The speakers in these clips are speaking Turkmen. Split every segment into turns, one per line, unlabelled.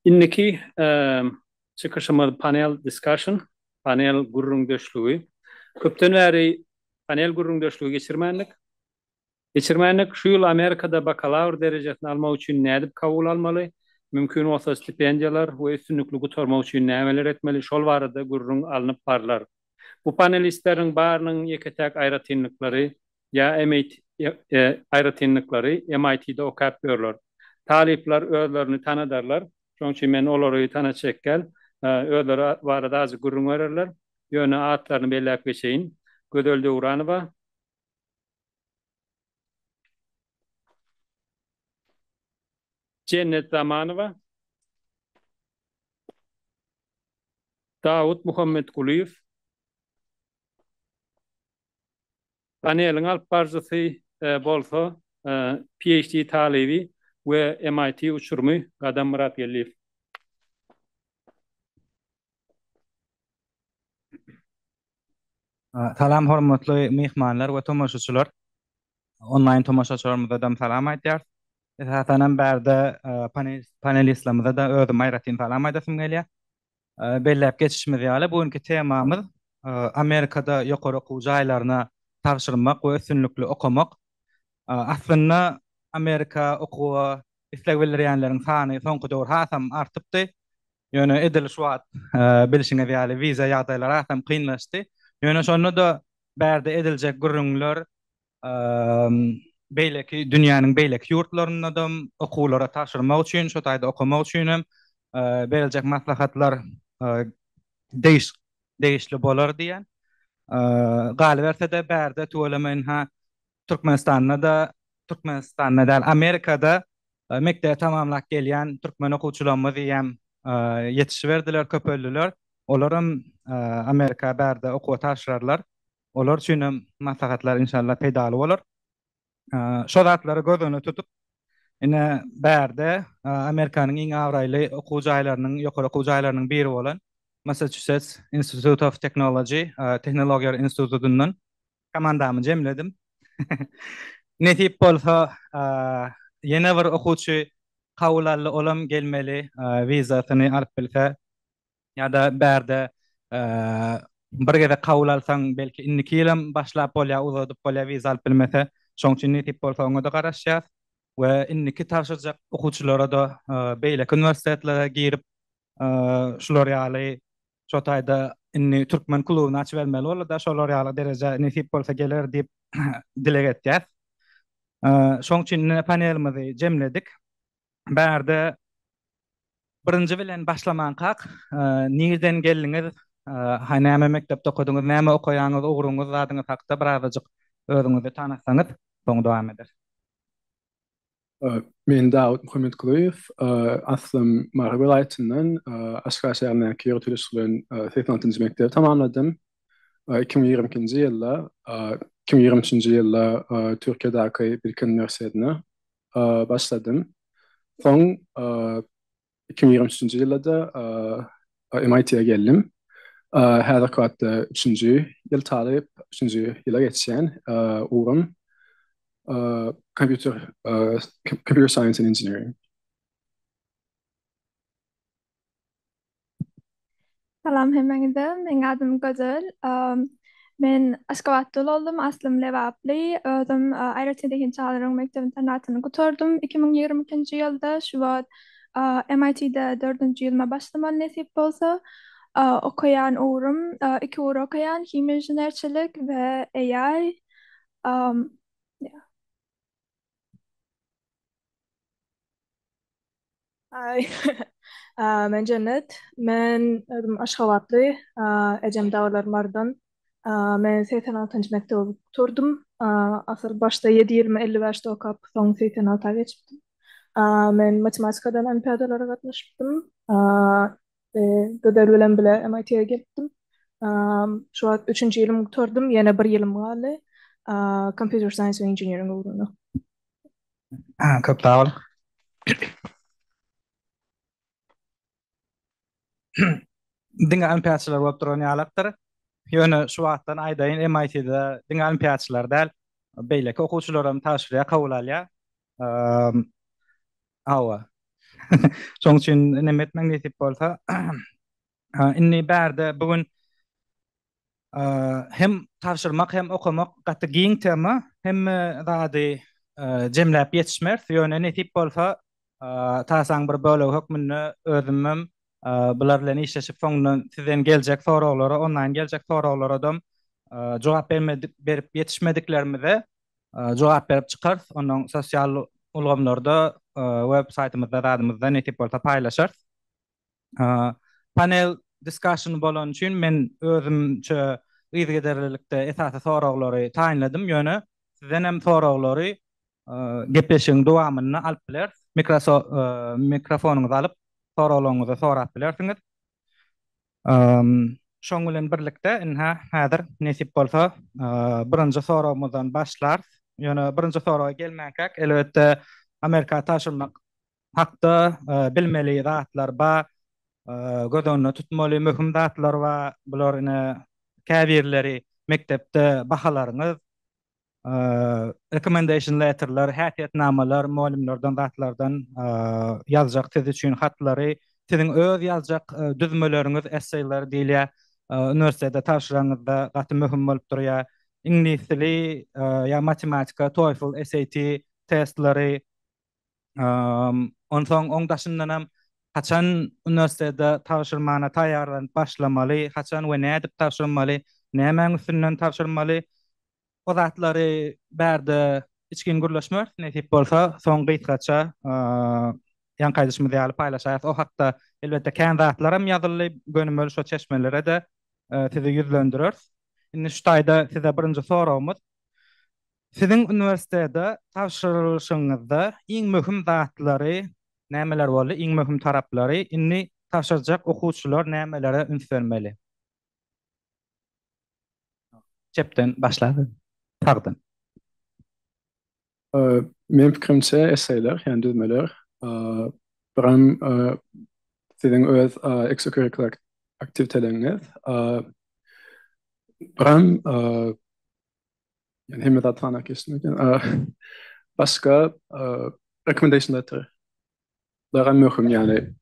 Indiki çykyşymyz panel discussion, panel gürrüňdeşligi. Köpden bäri panel gürrüňdeşligi geçirmändik. Geçirmändik. Şu ýyl Amerikada bakalawr derejesini almak üçin nädip kabul almaly, mümkin bolsa stipendiýalar we üstünlikli gutarmak üçin nämeler etmeli, şol barada gürrüň alnyp barlar. Bu panelistleriň barynyň ýeke-täk aýratynlyklary ýa MIT aýratynlyklary MIT-de okap ýörler. Talyplar özlerini tanadarlar, şonuň üçin men olary tanatjak däl. Özleri barada azajyk gürrüň bererler. Ýöne atlaryny belläp geçeýin. Gözel Döwranowa. Jennet Zamanowa. Dawut Muhammetgulyýew. Paneliň alyp baryjysy bolsa PhD talyby we MIT uçurymy Gadam Myratgeldiýew.
Salam hormatly myhmanlar we tomaşaçylar. Onlaýn tomaşaçylarymyzadam salam aýdýarys. Esasanam bärde panelistlerimize-de özüm aýratyn salam aýdasym gelýär. Belläp geçişimiz ýaly, bu günki temamyz Amerikada ýokary okuw jaýlaryna tabşyrmak we üstünlikli okamak. Aslynda Amerika okuwa isleg bildirýänleriň sany soňky döwür hasam artypdy. Ýöne edil şu wagt bilşiňiz ýaly wiza ýagdaýlary hasam kynlaşdy. Ýöne şonda-da bärde ediljek gürrüňler beýleki dünýäniň beýleki ýurtlarynda-da okuwlara tabşyrmak üçin, şo taýda okamak üçin hem beriljek maslahatlar degiş degişli bolar diýen. Galyberse-de bärde tüweleme ynha Türkmenistanda-da, Türkmenistanda däl, Amerikada mekdebi tamamlap gelýän türkmen okuwçylarymyz eýýäm ýetişiberdiler, köpeldiler. Olaram Amerika bärde okuwa tabşyrarlar. Olar üçin hem maslahatlar inşallah peýdaly bolar. Şo zatlary göz öňünde tutup, ine bärde Amerikanyň iň abraýly okuw jaýlarynyň, ýokary okuw jaýlarynyň biri bolan Massachusetts Institute of Technology, Tehnologiýalar institutyndan komandamy jemledim. Nesip bolsa, ýene bir okuwçy kabul aldy, olam gelmeli, wizasyny alyp bilse. Ýa-da bärde bir gezek kabul alsaň, belki indiki ýylam başlap bolýar, uzadyp bolýar wiza alyp bilmese. Şoň üçin nesip bolsa oňa-da garaşýas. We indiki tabşyrjak okuwçylara-da beýleki uniwersitetlere girip, şular ýaly şo taýda indi türkmen klubuny açybermeli boldy-da, şolar ýaly derejä nesip bolsa geler diýip dileg etýäs. Şoň üçin ine panelimizi jemledik. Bärde birinji bilen başlamankak nirden geldiňiz, ha näme mekdepde okadyňyz, näme okaýaňyz, ugruňyz, zadyňyz hakda birazajyk özüňizi tanatsaňyz, soň dowam ederis.
Men Dawut Muhammetgulyýew, aslym Mary welaýatyndan, Aşgabat şäherindäki ýöriteleşdirilen 86-njy mekdebi tamamladym. 2022-nji ýylda, 2023-nji ýylda Türkiýedäki Bilkent uniwersitetine başladym. Soň 2023-nji ýylda-da MIT-e geldim. Häzirki wagtda üçünji ýyl talyp, üçünji ýyla geçýän ugrum kompýuter computer science and engineering.
Salam hemmäňize. Meň adym Gözel. Men Aşgabatda ulalyndym, aslym Lebaply. Özüm aýratyn zehin çagalaryň mekdep internatyny gutardym 2022-nji ýylda. Şu wagt MIT-de dördünji ýylyma başlamaly nesip bolsa. Okaýan ugrum, iki ugur okaýan, himiýa inženerçilik we AI.
Hi. Men Jennet. Men özüm Aşgabatly. Ejem dagylar Marydan. Men 86-njy mekdebi gutardym. Asyl başda 7-20 55-de okap, soň 86-a geçipdim. Men matematikadan olimpiadalara gatnaşypdym. Gözel bilen bile MIT-ye gelipdim. Şu wagt üçünji ýylymy gutardym, ýene bir ýylym galdy. Computer Science we Engineering ugrunda.
Köp sag boluň. Diňe olimpiýaçylar bolup duran ýalakdyr. Ýöne şu wagtdan aýdaýyn, MIT-de diňe olimpiýaçylar däl, beýleki okuwçylar hem tabşyrýar, kabul alýar. Hawa. Şoň üçin neme etmek nesip bolsa. Indi bärde bu gün hem tabşyrmak hem okamak gaty giň tema. Hemme zady jemläp ýetişmeris. Ýöne nesip bolsa tasaň bir bölegi hökmünde özümem bular bilen işleşip soňundan sizden geljek soraglara, onlaýn geljek soraglaradam jogap bermedik berip ýetişmediklerimize jogap berip çykarys. Ondan sosial ulgamlarda, web saýtymyzda zadymyzda nesip bolsa paýlaşarys. Panel discussion bolany üçin men özümçe yzygiderlilikde esasy soraglary taýynladym, ýöne sizden hem soraglary gepleşigiň dowamynda alyp bileris. Mikrofonyňyzy alyp, soraglaryňyzy sorap bilersiňiz. Şoň bilen birlikde, ynha, häzir nesip bolsa, birinji soragymyzdan başlarys. Ýöne birinji soraga gelmänkäk, elbetde, Amerika tabşyrmak hakda bilmeli zatlar bar, göz öňünde tutmaly möhüm zatlar bar. Bular ine käbirleri mekdepde bahalaryňyz, recommendation letterler, häsiýetnamalar, mugallymlardan zatlardan ýazjak siz üçin hatlary, siziň öz ýazjak düzmeleriňiz, essaylar diýilýär, uniwersitete tabşyranyňyzda gaty möhüm bolup durýar. Iňlis dili ýa matematika, TOEFL, SAT testlary, Onsoň oň daşyndanam haçan uniwersitete tabşyrmana taýýarlanyp başlamaly, haçan we nädip tabşyrmaly, nämäň üstünden tabşyrmaly, o zatlary bärde içgin gürleşmeris, nesip bolsa, soň gysgaça ýaňky aýdyşymyz ýaly paýlaşarys. O hakda elbetde kän zatlaram ýazyldy, gönümel şo çeşmelere-de sizi ýüzlendireris. Indi şu taýda size birinji soragymyz, Siziň uniwersitete tabşyrylyşyňyzda iň möhüm zatlary nämeler boldy, iň möhüm taraplary, indi tabşyrjak okuwçylar nämelere üns bermeli? Çepden başlap, sagdan.
Meniň pikirimçe esseýler, ýagny düzmeler biram siziň öz ekstrakurikular aktiwiteleriňiz, biram Yani hemme zat sanap geçdim eken. Başga recommendation letter. Daha möhüm yani.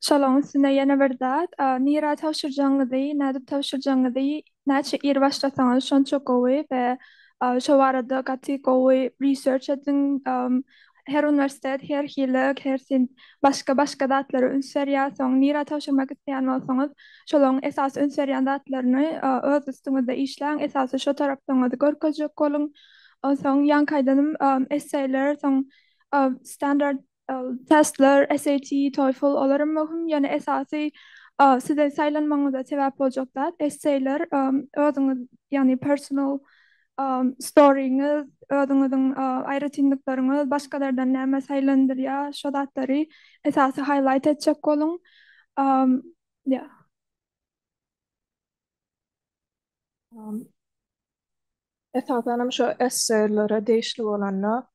Şolaň üstüne ýene bir zat, nirä tabşyrjagyňyzy, nädip tabşyrjagyňyzy näçe ir başlasaňyz şonça gowy we şo barada gaty gowy research ediň. Her uniwersitet her hili, hersi başga-başga zatlara üns berýär. Soň nirä tabşyrmak isleýän bolsaňyz, şolaryň esasy üns berýän zatlaryny öz üstüňizde işläň, esasy şo tarapdaňyzy görkezjek boluň. Onsoň ýaňky aýdanym esseýler, soň standard testler, SAT, TOEFL olaram möhüm. Ýöne esasy size saýlanmagyňyza sebäp boljak zat esseýler, özüňiz ýagny personal storyňyz, özüňiziň aýratynlyklaryňyz, başgalardan näme saýlandyrýar, şo zatlary esasy highlight etjek boluň. Ýa.
Esasanam şo esseýlere degişli bolanda,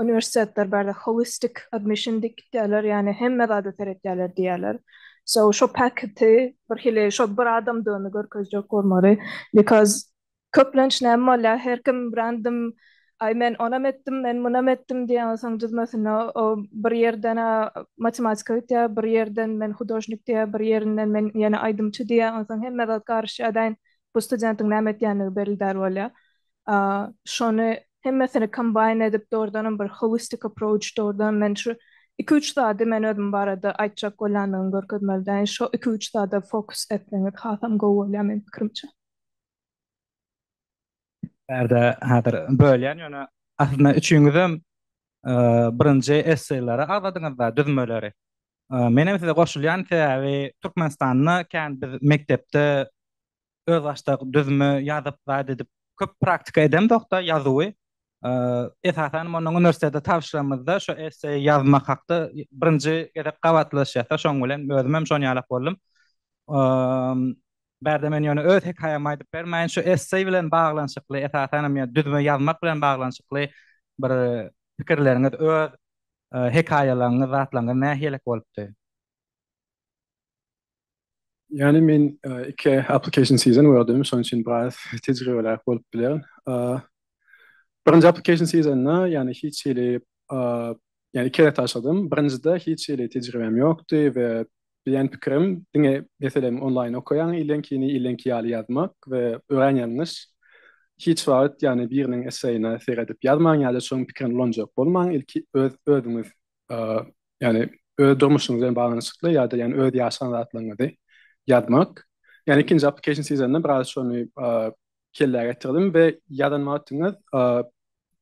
uniwersitetler bärde holistic admission diýip gitýärler, ýagny hemme zada seretýärler diýýärler. So şo paketi bir hili şo bir adamdygyny görkezjek bolmaly. Because köplenç näme bolýar, her kim random aý men onam etdim, men munam etdim diýýär, onsoň düzmesinde o bir ýerden-ä matematika gitýär, bir ýerden men hudožnik diýýär, bir ýerinden men ýene aýdymçy diýýär, onsoň hemme zat garyşýar daýyn bu studentiň näme etýänligi belli däl bolýar. Şony hemmesini combine edip dogrudanam bir holistic approach dogrudan men şu iki-üç zady men özüm barada aýtjak bolýandygyny görkezmeli däl. Şo iki-üç zada fokus etseňiz hasam gowy bolýar meniň pikirimçe.
Bärde häzir bölýän ýöne aslynda üçüňizem birinji esseýleri agzadyňyzda düzmeleri. Menem size goşulýan sebäbi Türkmenistanda kän biz mekdepde özbaşdak düzme ýazyp zat edip köp praktika edemzokda ýazuwy. Esasan mundan uniwersitete tabşyramyzda şo esseý ýazmak hakda birinji gezek gabatlaşýasda şoň bilen özümem şon ýalak boldum. Bärde men ýöne öz hekaýamy aýdyp bermäýin şu esseý bilen baglanyşykly esasanam ýa düzme ýazmak bilen baglanyşykly bir pikirleriňiz öz hekaýalaryňyz zatlaryňyz nähilek bolupdy?
Ýani men iki application season gördüm, şonuň üçin biraz tejribeläk bolup bilerin. Birinji application seasonda ýagny hiç hili ýagny iki gezek tabşyrdym. Birinjide hiç hili tejribäm ýokdy we bilýän pikirim diňe meselem onlaýn okaýaň illeňkini illeňki ýaly ýazmak we örän ýalňyş. Hiç wagt ýagny biriniň esseýine seredip ýazmaň ýa-da şoň pikirini ulanjak bolmaň ilki öz özüňiz ýagny öz durmuşyňyz bilen baglanyşykly ýa-da ýagny öz ýaşan zatlaryňyzy ýazmak. Ýagny ikinji application seasonda biraz şony kellä getirdim we ýazan wagtyňyz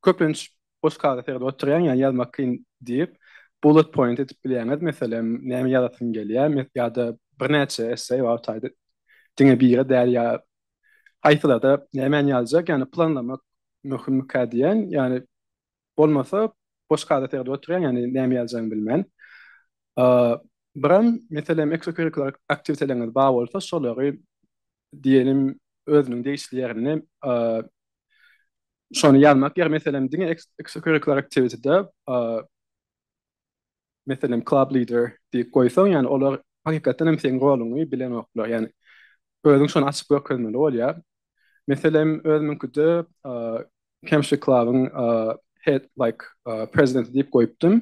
köplenç boş kagyza seredip oturýaň, ýagny ýazmak kyn diýip, bullet point edip bilýäňiz, meselem, näme ýazasyň gelýär ýa-da birnäçe essay bar taýda diňe biri däl ýa haýsylarda nämäni ýazjak, ýagny planlamak möhümmikä diýen, ýagny bolmasa boş kagyza seredip oturýaň, ýagny näme ýazjagyňy bilmän. Biram, meselem, ekstrakurikular aktiwiteleriňiz bar bolsa, şolary diýelim özüniň degişli ýerinde şony ýazmak ýer meselem diňe extracurricular activity-de meselem club leader diýip goýsaň ýagny olar hakykatdan hem seň roluňy bilenoklar ýagny özüň şony açyp görkezmeli bolýar. Meselem özümiňkide Chemistry Club-yň head like presidenti diýip goýupdym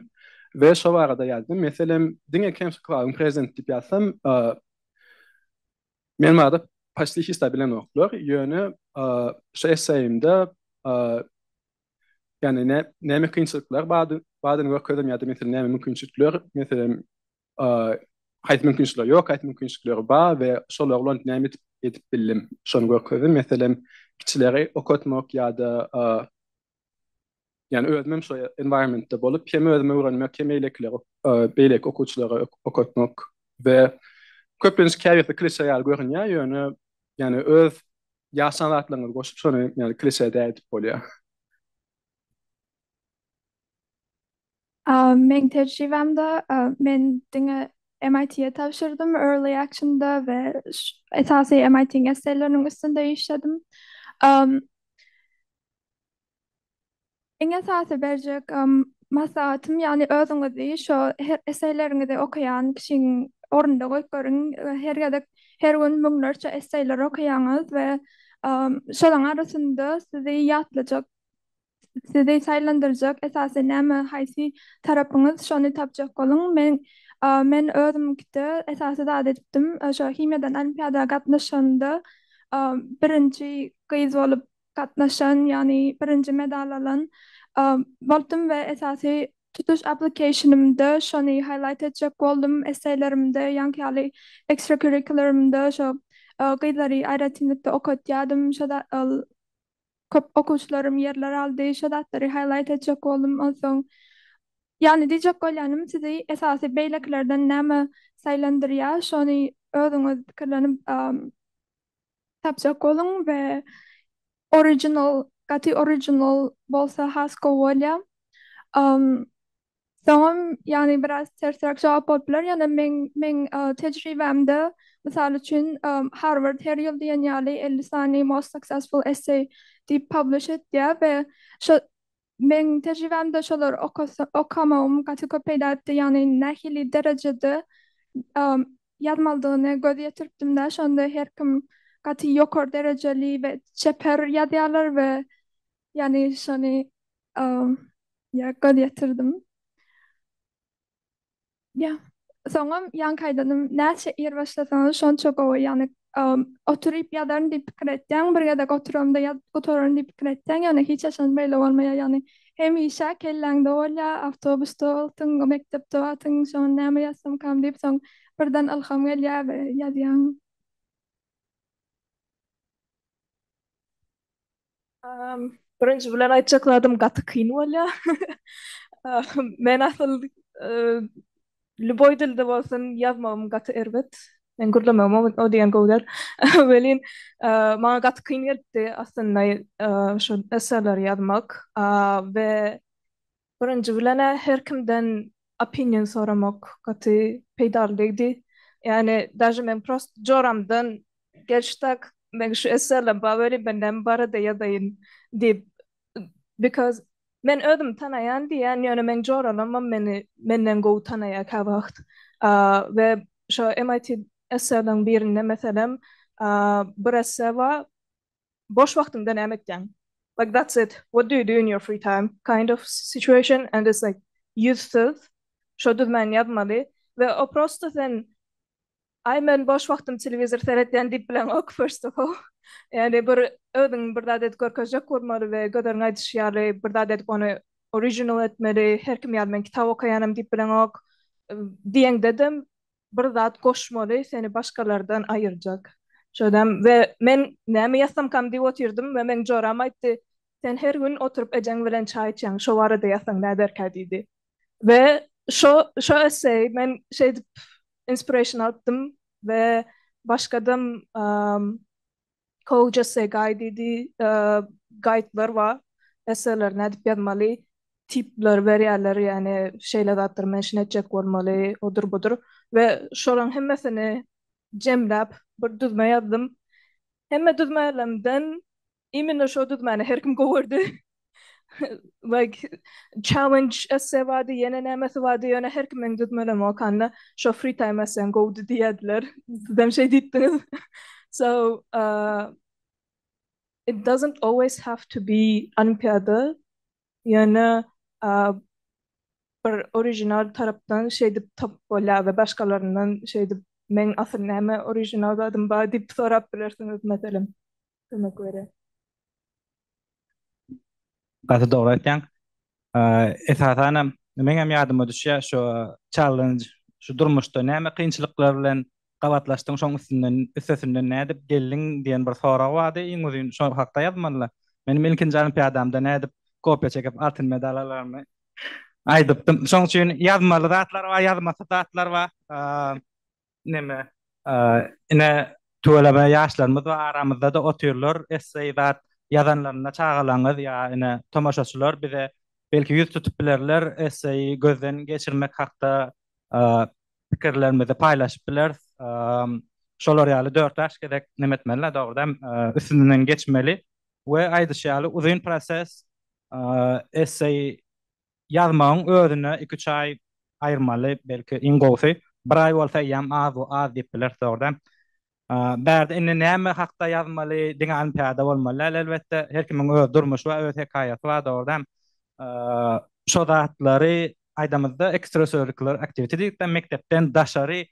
we şo barada ýazdym. Meselem diňe Chemistry Club-yň prezidenti diýip ýazsam Men barada почти hiç zat bilenoklar, ýöne şu esseýimde ýagny näme kynçylyklar bardyny görkezdim ýa-da meselem näme mümkinçilikler, meselem haýsy mümkinçilikler ýok, haýsy mümkinçilikler bar we şolary ulanyp näme edip bildim, şony görkezdim. Meselem, kiçileri okatmak ýa-da Ýagny özüm hem şo environmentde bolup, hem özüm öwrenmek, hem beýlekileri, beýleki okuwçylara okatmak we köplenç käbirisi klişe ýaly görünýär, ýöne ýagny öz ýaşan zatlaryňyzy goşup şony ýagny klişe däl edip bolýar.
Meň tejribämde men diňe MIT-e tabşyrdym Early Action-da we esasy MIT-iň esseýleriniň üstünde işledim. Iň esasy berjek maslahatym, ýagny özüňizi şo her esseýleriňizi okaýan kişiň ornunda goýup görüň. Her gezek, her gün müňlerçe esseýleri okaýaňyz we şolaň arasynda sizi ýatlajak, sizi saýlandyrjak esasy näme, haýsy tarapyňyz şony tapjak boluň. Men men özümkide esasy zat edipdim, şo himiýadan olimpiada gatnaşanda birinji gyz bolup gatnaşan, ýagny birinji medal alan boldum we esasy tutuş applicationymda şony highlight etjek boldum, esseýlerimde, ýaňky ýaly extracurricularymda şo gyzlary aýratynlykda okatýadym, şo köp okuwçylarym ýerler aldy, şo zatlary highlight etjek boldum, onsoň ýagny diýjek bolýanym sizi esasy beýlekilerden näme saýlandyrýar şony özüňiz pikirlenip tapjak boluň we original gaty original bolsa has gowy bolýar. Soňam ýagny biraz tersräk jogap bolup biler ýöne meň meň tejribämde mysal üçin Harvard her ýyl diýen ýaly 50 sany most successful essay diýip publish etýär we şo Meň tejribämde şolary okasa okamagym gaty köp peýda etdi, ýagny nähili derejede ýazmalydygyny göz ýetiripdim-dä, şonda her kim gaty ýokary derejeli we çeper ýazýarlar we ýagny şony ýa göz ýetirdim. Ýa, soňam ýaňky aýdanym, näçe ir başlasaňyz şonça gowy, ýagny oturyp ýazaryn diýip pikir etýäň, bir gezek oturamda ýazyp gutararyn diýip pikir etýäň, ýöne hiç haçan beýle bolmaýar, ýagny hemişe kelläňde bolýar, awtobusda wagtyň, mekdepde wagtyň, şoňa näme ýazsamkam diýip, soň birden ylham gelýär we ýazýaň.
Birinji bilen aýtjak zadym gaty kyn bolýar. Men asyl lýuboý dilde bolsun ýazmagym gaty erbet. Men gürlemegim o diýen gowy däl. Welin maňa gaty kyn gelipdi aslynda şu esserleri ýazmak we Birinji bilen-ä her kimden opinion soramak gaty peýdaly degdi. Ýagny daže men prost joramdan gelştak meň şu esserlem bar welin men näme barada ýazaýyn diýip because men özümi tanaýan diýýän ýöne meň joralamam meni menden gowy tanaýar käwagt. We şo MIT esserleň birinde meselem bir esse bar boş wagtyňda näme etýäň? Like that's it. What do you do in your free time? Kind of situation and it's like 100 söz. Şo düzmäni ýazmaly we o prosto sen Aý men boş wagtym telewizor seretýän diýip bileňok first of all. Ýagny bir özüň bir zat edip görkezjek bolmaly we Gözeliň aýdyşy ýaly bir zat edip ony original etmeli. Her kim ýaly men kitap okaýanam diýip bileňok. Diýeňdedem bir zat goşmaly seni başgalardan aýyrjak. Şodam we men näme ýazsamkam diýip otyrdym we meň joram aýtdy sen her gün oturyp ejeň bilen çaý içýäň şo barada ýazsaň näderkä diýdi. We şo şo essay men şeýdip inspiration alypdym we başgadam College Essay Guide diýdi, gaýdlar bar, esseleri nädip ýazmaly, tipler berýärler, ýagny şeýle zatlar mention etjek bolmaly, odur budur we şolaryň hemmesini jemläp bir düzme ýazdym. Hemme düzmelerimden Imенно şo düzmäni her kim gowy gördi. Like challenge essay bardy, ýene nämesi bardy, ýöne her kim meň düzmelerimi okanda şo free time essayň gowudy diýýärdiler. Sizem şeý diýipdiňiz. So, uh, it doesn't always have to be olimpiada. Ýöne uh, bir original tarapdan şeýdip tapyp bolýar we başgalaryndan şeýdip meň asyl näme original zadym bar diýip sorap bilersiňiz meselem. Kömek berýär.
Gaty dogry aýtýaň. Esasanam meňem ýadyma düşýär şu challenge, şu durmuşda näme kynçylyklar bilen gabatlaşdyň, şoň üstünden üstesinden nädip geldiň diýen bir sorag bardy. Iň uzyn şo hakda ýazmalylar. Menem ilkinji olimpiadamda nädip kopiýa çekip altyn medal alanymy aýdypdym. Şoň üçin ýazmaly zatlar bar, ýazmasyz zatlar bar. Neme, ine, tüweleme ýaşlarymyz bar, aramyzda-da otyrlar, esseý zat ýazanlarynda çagalaňyz ýa ine, tomaşaçylar bize belki ýüz tutup bilerler, esseýi gözden geçirmek hakda pikirlerimizi paýlaşyp bileris. Şolar ýaly dört-bäş gezek neme etmeli-dä, dogrudan, üstünden geçmeli we aýdyşy ýaly uzyn proses, esseý Ýazmagyň özüne iki-üç aý aýyrmaly, belki iň gowusy bir aý bolsa eýýäm az bu az diýip bileris dogry. Bärde indi näme hakda ýazmaly, diňe olimpiada bolmaly däl elbetde, her kimiň öz durmuşy bar, öz hekaýasy bar dogry. Şo zatlary aýdamyzda extracurricular activity diýdik-de mekdepden daşary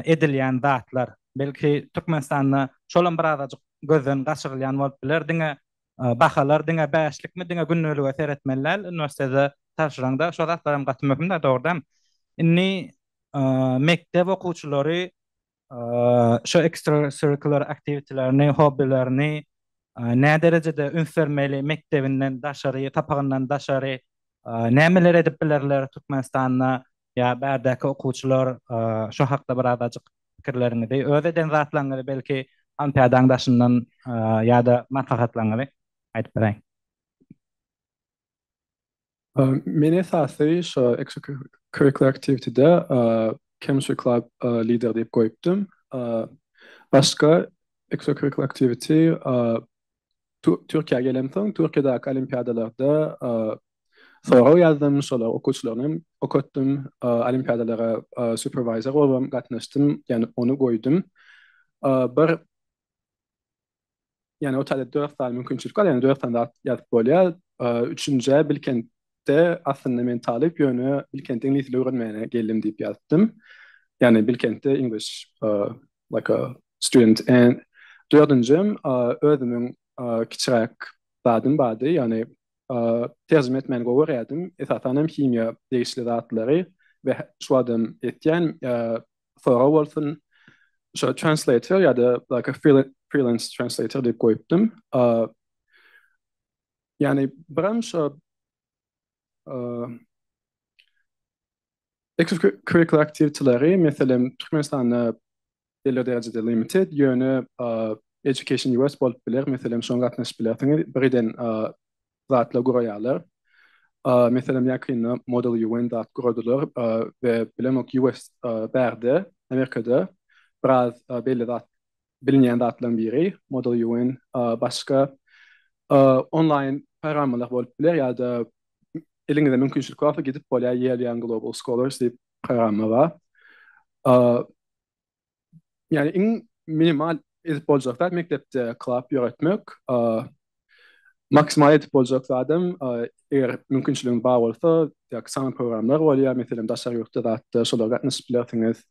edilýän zatlar. Belki Türkmenistanda şolam birazajyk gözden gaçyrylýan bolup biler. Diňe bahalar diňe bäşlikmi, diňe gündelige seretmeli däl uniwersitete tabşyraňda şo zatlar hem gaty möhüm-dä dogrudan. Indi mekdep okuwçylary şo extracurricular activity-lerini, hobbilerini näderejede üns bermeli mekdebinden daşary, sapagyndan daşary nämeler edip bilerler Türkmenistanda Ýa bärdäki okuwçylar şo hakda birazajyk pikirleriňizi, öz eden zatlaryňyzy belki olimpiadaň daşyndan ýa-da maslahatlaryňyzy aýdyp beräýiň.
Men esasy şo extracurricular activity-de chemistry club leader diýip goýupdym. Başga extracurricular activity Türkiýä gelemsoň Türkiýedäki olimpiadalarda sorag ýazdym, şolar okuwçylaryny hem okatdym, olimpiadalara superwaýzer bolubam gatnaşdym, ýagny ony goýdum. Bir ýagny o taýda dört sany mümkinçilik bar, ýagny dört sany zat ýazyp bolýar. Üçünjä Bilkentde aslynda men talyp, ýöne Bilkentde iňlis dili öwrenmäne geldim diýip ýazypdym. Ýagny Bilkentde English like a student and dördünjem özümiň kiçiräk zadym bardy, ýagny terjime etmäni gowy görýärdim. Esasan hem himiýa degişli zatlary we şu wagtam etýän sorag bolsun şo translator ýa-da like a freelance translator diýip goýupdym. Ýagny birem şo Extracurricular activity-leri, meselem, Türkmenistanda belli derejede limited, ýöne Education US bolup biler, meselem, şoňa gatnaşyp bilersiňiz, birgiden zatlar guraýarlar. Meselem, ýakynda Model UN zat guradylar we bilemok US bärde, Amerikada biraz belli zat bilinýän zatlaryň biri Model UN başga onlaýn programmalar bolup biler ýa-da eliňizde mümkinçilik bolsa gidip bolýar Yale Young Global Scholars diýip programma bar. Ýagny iň minimal edip boljak zat mekdepde klub ýöretmek. Maksimal edip boljak zadam, eger mümkinçiligiň bar bolsa, ýa summer programlar bolýar, meselem daşary ýurtda zatda şolara gatnaşyp bilersiňiz.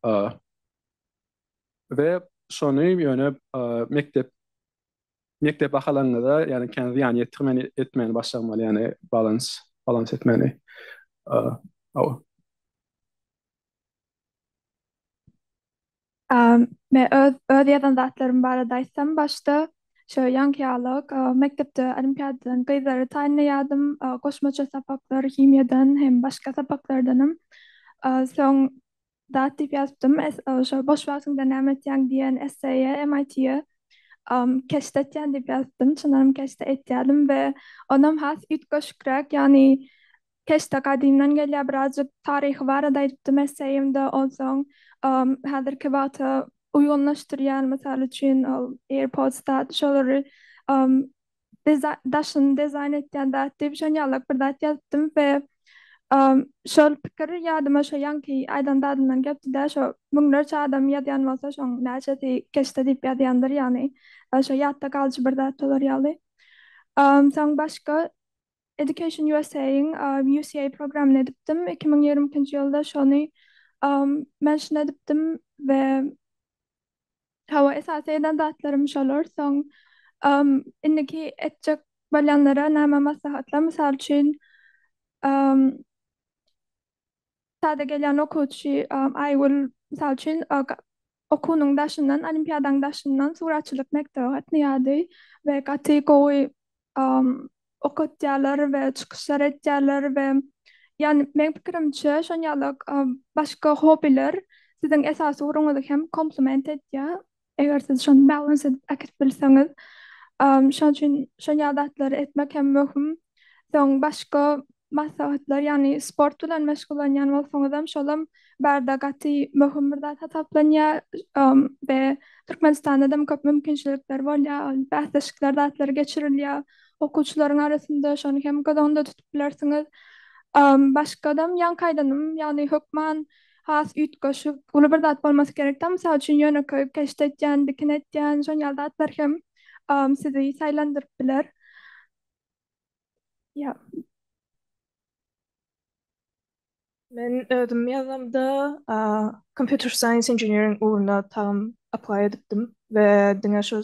We şony ýöne mekdep mekdep bahalaryňyza ýagny kän zyýan ýetirmän etmäni başarmaly, ýagny balans balans etmäni. Hawa.
Men öz öz ýazan zatlarym barada aýtsam başda şo ýaňky ýalyk mekdepde olimpiadadan gyzlary taýynlaýardym goşmaça sapaklar himiýadan hem başga sapaklardanam soň zat diýip ýazypdym şo boş wagtyňda näme etýäň diýen esseýe MIT-e keşde etýän diýip ýazypdym çyndanam keşde etýärdim we onam has üýtgeşikräk ýagny Keşde gadymdan gelýär birazjyk taryhy barada aýdypdym esseýimde onsoň häzirki wagta uýgunlaşdyrýan mysal üçin ol airpods zat şolary daşyny dizaýn etýän zat diýip şon ýalak bir zat ýazypdym we şol pikir ýadyma şo ýaňky aýdan zadymdan gelipdidä şo müňlerçe adam ýazýan bolsa şoň näçesi keşde diýip ýazýandyr ýagny şo ýatda galyjy bir zat bolar ýaly soň başga Education USA-yň UCA programyny edipdim. 2022-nji ýylda şony mention edipdim we hawa esasy eden zatlarym şolar. Soň indiki etjek bolýanlara näme maslahatlar? Mysal üçin Täze gelýän okuwçy Aýgül, mysal üçin, okuwynyň daşyndan, olimpiadaň daşyndan suratçylyk mekdebe gatnaýardy we gaty gowy okatýarlar we çykyşlar etýärler we ýagny meň pikirimçe şon ýaly başga hobbiler siziň esasy ugruňyzy hem komplement edýär. Eger siz şony balans edip äkidip bilseňiz, şonuň üçin şon ýaly zatlary etmek hem möhüm. Soň başga maslahatlar, ýagny sport bilen meşgullanýan bolsaňyzam, şolam bärde gaty möhüm bir zat hasaplanýar we Türkmenistanda-da köp mümkinçilikler bolýar, ol bäsleşikler zatlar geçirilýär okuwçylaryň arasynda, şony hem göz öňünde tutup bilersiňiz. Başgadam ýaňky aýdanym, ýagny hökman has üýtgeşik, uly bir zat bolmasy gerek däl. Mysal üçin, ýönekeý keşde etýän, dikin etýän, şon ýaly zatlar hem sizi saýlandyryp biler. Ýa.
Men özüm ýazamda Computer Science Engineering ugruna tagam apply edipdim we diňe şu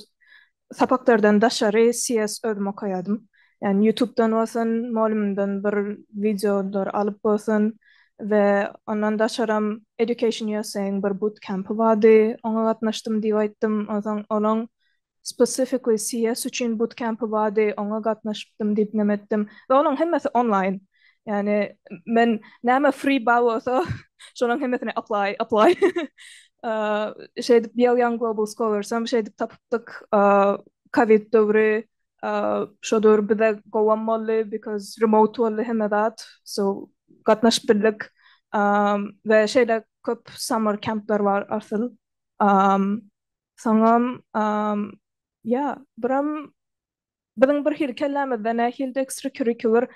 sapaklardan daşary CS özüm okaýardym. Ýagny YouTube'dan bolsun, mugallymymdan bir wideolar alyp bolsun we ondan daşaram Education USA-yň bir bootcampy bardy, oňa gatnaşdym diýip aýtdym. Onsoň olaň specifically CS üçin bootcampy bardy, oňa gatnaşypdym diýip neme etdim. We olaň hemmesi onlaýn. Ýagny men näme free bar bolsa, şolaň hemmesine apply, apply. Şeýdip Yale Young Global Scholarsam şeýdip tapypdyk. Covid döwri şo döwür bize gowam boldy because remote boldy hemme zat. So gatnaşyp bildik. We şeýle köp summer camplar bar asyl. Soňam ýa biram biziň bir hili kellämizde nähildi extracurricular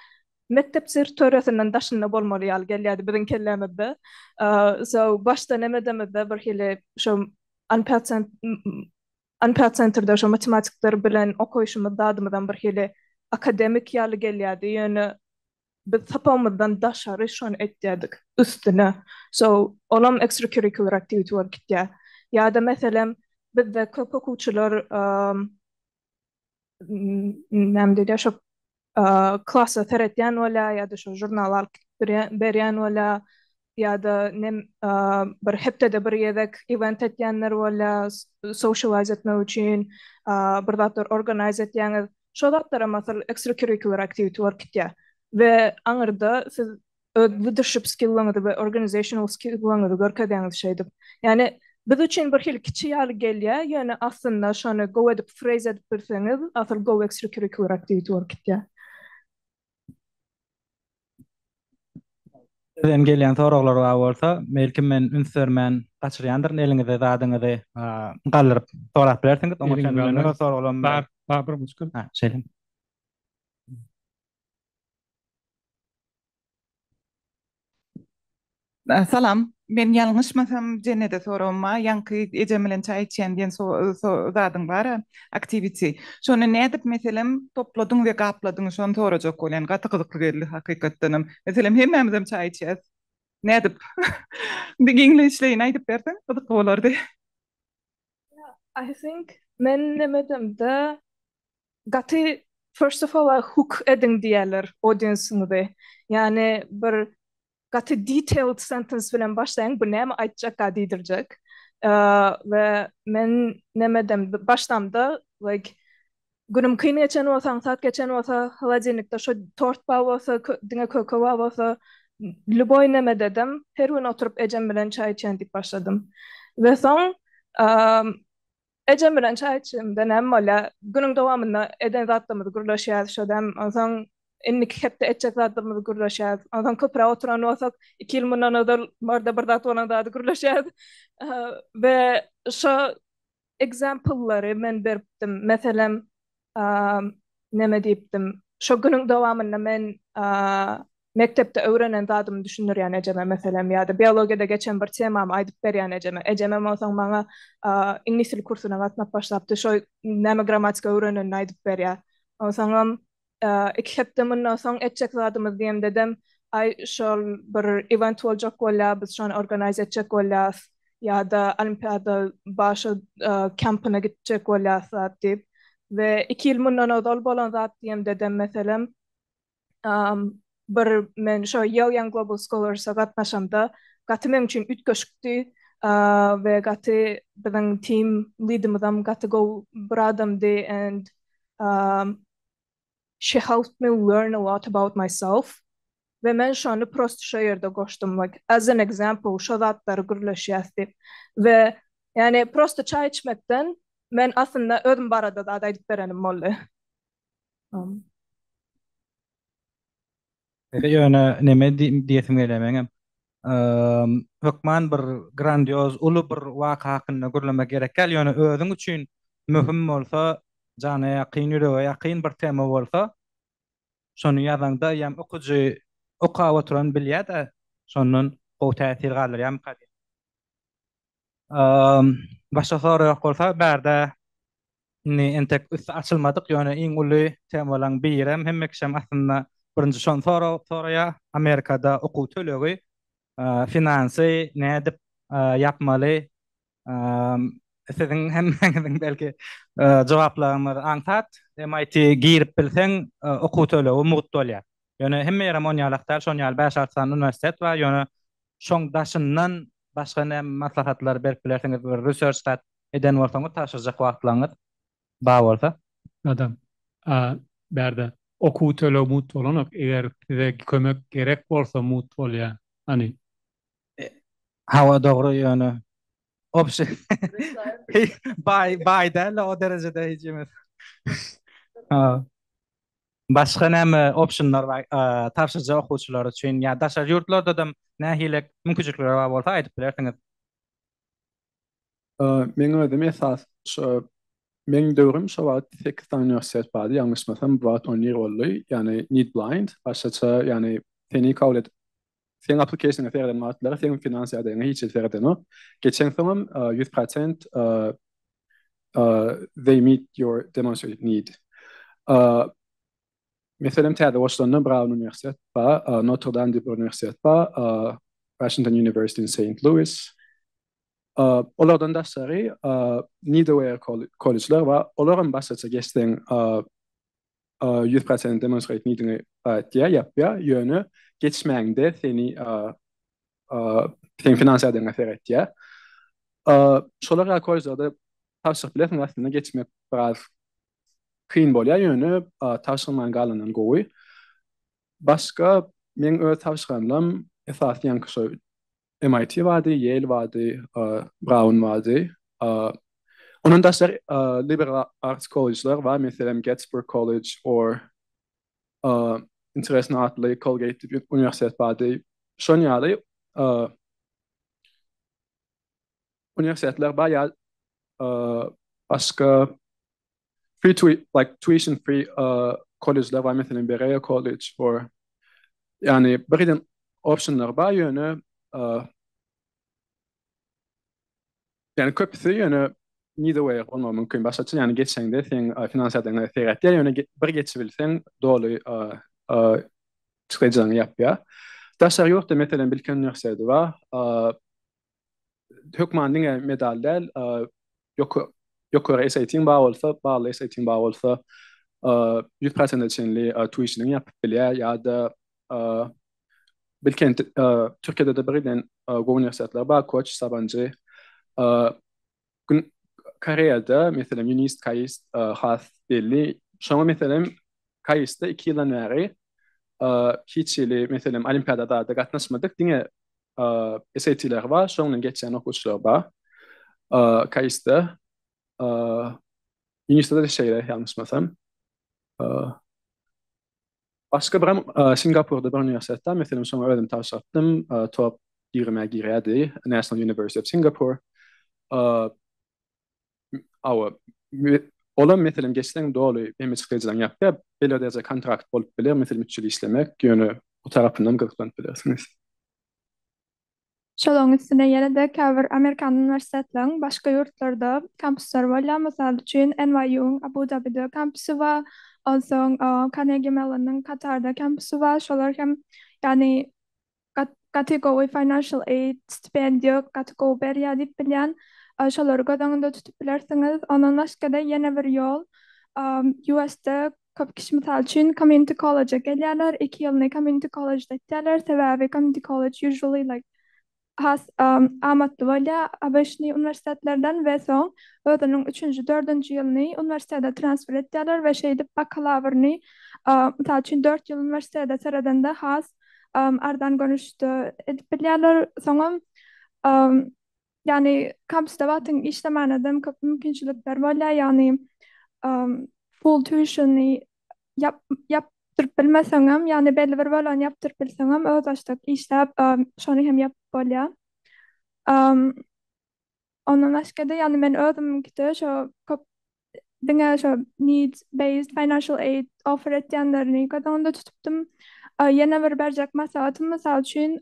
mekdep territoriýasyndan daşynda bolmaly ýaly gelýärdi biziň kellämizde. So başda nemedemizde bir hili şo Unpaid Centerde şo matematikler bilen okaýşymyz zadymyzam bir hili akademik ýaly gelýärdi ýöne biz sapagymyzdan daşary şony etýärdik üstüne. So olam extracurricular activity bolup gitýär. Ýa-da meselem bizde köp okuwçylar näme diýilýär şo klasa seretýän bolýar ýa-da şo žurnal alyp gidip berýän bolýar ýa-da nem bir hepdede bir gezek event etýänler bolýar socialize etmek üçin bir zatlar organize etýäňiz. Şo zatlaram asyl extracurricular activity bolup gitýär we aňyrda siz öz leadership skilllaryňyzy we organizational skilllaryňyzy görkezýäňiz şeýdip. Ýagny biz üçin bir hili kiçi ýaly gelýär, ýöne aslynda şony gowy edip phrase edip bilseňiz, asyl gowy extracurricular activity bolup gitýär.
Sizden gelýän soraglar bar bolsa, belki men üns bermän gaçyrýandyryn, eliňizi zadyňyzy galdyryp sorap bilersiňiz. Oňa çenli meniň öz soraglarym
bar. Bar, bar bir muşkul.
Ha, şeýle.
Salam. Men ýalňyşmasam Jennede soragym bar. Ýaňky ejem bilen çaý içýän diýen zadyň bar-a, activity. Şony nädip meselem topladyň we gapladyň şony sorajak bolýan. Gaty gyzykly geldi hakykatdanam. Meselem hemmämizem çaý içýäs. Nädip? Bir giňişleýin aýdyp berseň gyzykly bolardy.
I think men nemedemde gaty first of all hook ediň diýýärler audience-iňizi. Ýagny bir gaty detailed sentence bilen başlaýaň, bu näme aýtjakka diýdirjek. We men nemedem başlamda like günüm kyn geçen bolsa, aňsat geçen bolsa, holodilnikde şo tort bar bolsa, diňe köke bar bolsa, lýuboý nemededem her gün oturyp ejem bilen çaý içýän diýip başladym. We soň Ejem bilen çaý içemde näme bolýar? Günüň dowamynda eden zatlarymyzy gürleşýäris şodem. Onsoň indiki hepde etjek zatlarymyzy gürleşýäris. Onsoň köpräk oturan bolsak, iki ýyl mundan ozal barda bir zat bolan zady gürleşýäris. We şo example-lary men beripdim. Meselem, neme diýipdim? Şo günüň dowamynda men Mekdepde öwrenen zadymy düşündirýän ejeme, meselem, ýa-da biologiýada geçen bir temamy aýdyp berýän ejeme. Ejemem onsoň maňa iňlis dili kursuna gatnap başlapdy, şo näme grammatika öwrenenini aýdyp berýär. Onsoňam iki hepde mundan soň etjek zadymyz diýemdedem, aý, şol bir event boljak bolýar, biz şony organize etjek bolýas ýa-da olimpiada bar şo kampyna gitjek bolýas zat diýip. We iki ýyl mundan ozal bolan zat diýemdedem, meselem, bir men şo Yale Young Global Scholars-a gatnaşamda gaty meň üçin üýtgeşikdi we gaty biziň team leadimizam gaty gowy bir adamdy and she helped me learn a lot about myself we men şony prosto şo ýerde goşdum like as an example şo zatlary gürleşýäs diýip we ýani prosto çaý içmekden men aslynda özüm barada zat aýdyp berenim boldy.
Ýöne neme diýesim gelýär meňem. Hökman bir grandioz uly bir waka hakynda gürlemek gerek däl, ýöne özüň üçin möhüm bolsa, jana ýakyn, ýürege ýakyn bir tema bolsa, şony ýazaňda ýa okyjy okap oturan bilýär-de, şondan gowy täsir galdyrýarmyka diýýän. Başga sorag ýok bolsa, bärde indi entek üsti açylmadyk, ýöne iň uly temalaryň birem, hemme kişem aslynda birinji şony soraýar, Amerikada okuw tölegi, finansy nädip ýapmaly? Siziň hemmäňiziň belki jogaplaryňyz aňsat, MIT girip bilseň okuw tölegi mugt bolýar. Ýöne hemme ýerem onýalak däl, şon ýaly bäş-alty sany uniwersitet bar, ýöne şoň daşyndan Başga näme maslahatlar berip bilersiňiz bir research zat eden bolsaňyz tabşyrjak wagtlaryňyz bar bolsa.
Adam, a bärde okuw töleg mugt bolanok eger size kömek gerek bolsa mugt bolýa hany.
Hawa dogry ýöne obşi baý baý däl o derejede hiç Hawa. Başga näme optionlar bar tabşyrjak okuwçylar üçin ýa daşary ýurtlardadam nähili mümkinçilikler bar bolsa aýdyp bilersiňiz.
Meň özüm esas şo meň döwrüm şo wagt sekiz sany uniwersitet bardy ýalňyşmasam bu wagt on bir boldy ýagny need blind başgaça ýagny seni kabul edip seň application-yňa sereden wagtlary seň finans ýagdaýyňa hiç hili seredenok geçeňsoňam 100% they meet your demonstrated need. Meselem, täze goşulanda Brown uniwersitet bar, Notre Dame diýip bir uniwersitet bar, Washington University in Saint Louis. Olardan daşary Niederweyer kollejler bar. Olar hem başgaça geçseň 100% demonstrate need-iňi etýär, ýapýar. Ýöne geçmäňde seni seň finans ýagdaýyňa seretýär. Şolar ýaly kollejlerde tabşyryp bilersiň, aslynda geçmek biraz kyn bolýar, ýöne tabşyrman galandan gowy. Başga meň öz tabşyranlarym esasy ýaňky şo MIT bardy, Yale bardy, Brown bardy. Ondan daşary liberal arts kollejler bar, meselem Gettysburg College or interesno atly Colgate diýip uniwersitet bardy. Şon ýaly uniwersitetler bar ýa başga free to like tuition free kollejler bar meselem Berea College or ýagny bir giden optionlar bar ýöne. Ýani köpüsi ýöne need aware bolmagy mümkin. Başgaça ýani geçeňde seň finans ýagdaýyňa seretýär, ýöne bir geçibilseň doly çykdajylaryňy ýapýar. Daşary ýurtda meselem Bilkent uniwersiteti bar. Hökman diňe medal däl, ýokary SAT-iň bar bolsa, bally SAT-iň bar bolsa 100 prosente çenli tuition-yňy ýapyp bilýär ýa-da Bilkent Türkiýede-de birgiden gowy uniwersitetler bar, Koç, Sabanjy. Gün Koreýada meselem UNIST, KAIST has belli. Şoňa meselem KAIST-de 2 ýyldan bäri hiç hili meselem olimpiada zada gatnaşmadyk, diňe SAT-leri bar, şoň bilen geçýän okuwçylar bar. KAIST-de UNIST-de-de şeýle ýalňyşmasam. Başga birem Singapurda bir uniwersitetde, meselem şoňa özüm tabşyrypdym, top ýigrimä girýärdi, National University of Singapore. Hawa, olam meselem geçseň doly hemme çykdajylaryňy ýapýar, belli bir dereje kontrakt bolup biler, meselem üç ýyl işlemek, ýöne bu tarapyndan gyzyklanyp bilersiňiz.
Şolaryň üstüne ýene-de käbir amerikan uniwersitetleriň başga ýurtlarda kampuslary bolýar. Mysal üçin, NYU-yň Abu-Dabide kampusy bar, onsoň Carnegie Mellon-yň Katarda kampusy bar. Şolar hem, ýagny gaty gowy financial aid, stipendiýa gaty gowy berýär diýip bilýän. Şolary göz öňünde tutup bilersiňiz. Ondan başga-da ýene bir ýol, US-de Köp kişi mysal üçin community college-e gelýärler, iki ýylyny community college-de etýärler, sebäbi community college usually like has amatly bolýar ABŞ-ny uniwersitetlerden we soň özüniň üçünji, dördünji ýylyny uniwersitete transfer etýärler we şeýdip bakalawryny mysal üçin dört ýyl uniwersitete seredende has arzan görnüşde edip bilýärler. Soňam Ýagny kampusda wagtyň işlemäne-dem köp mümkinçilikler bolýar, ýagny full tuition-y ýapdyryp bilmeseňem, ýagny belli bir bölegini ýapdyryp bilseňem, özbaşdak işläp şony hem ýapyp bolýar. Ondan başga-da, ýagny men özümiňkide şo köp diňe şo needs based financial aid offer etýänlerini göz öňünde tutupdym. Ýene bir berjek maslahatym, mysal üçin,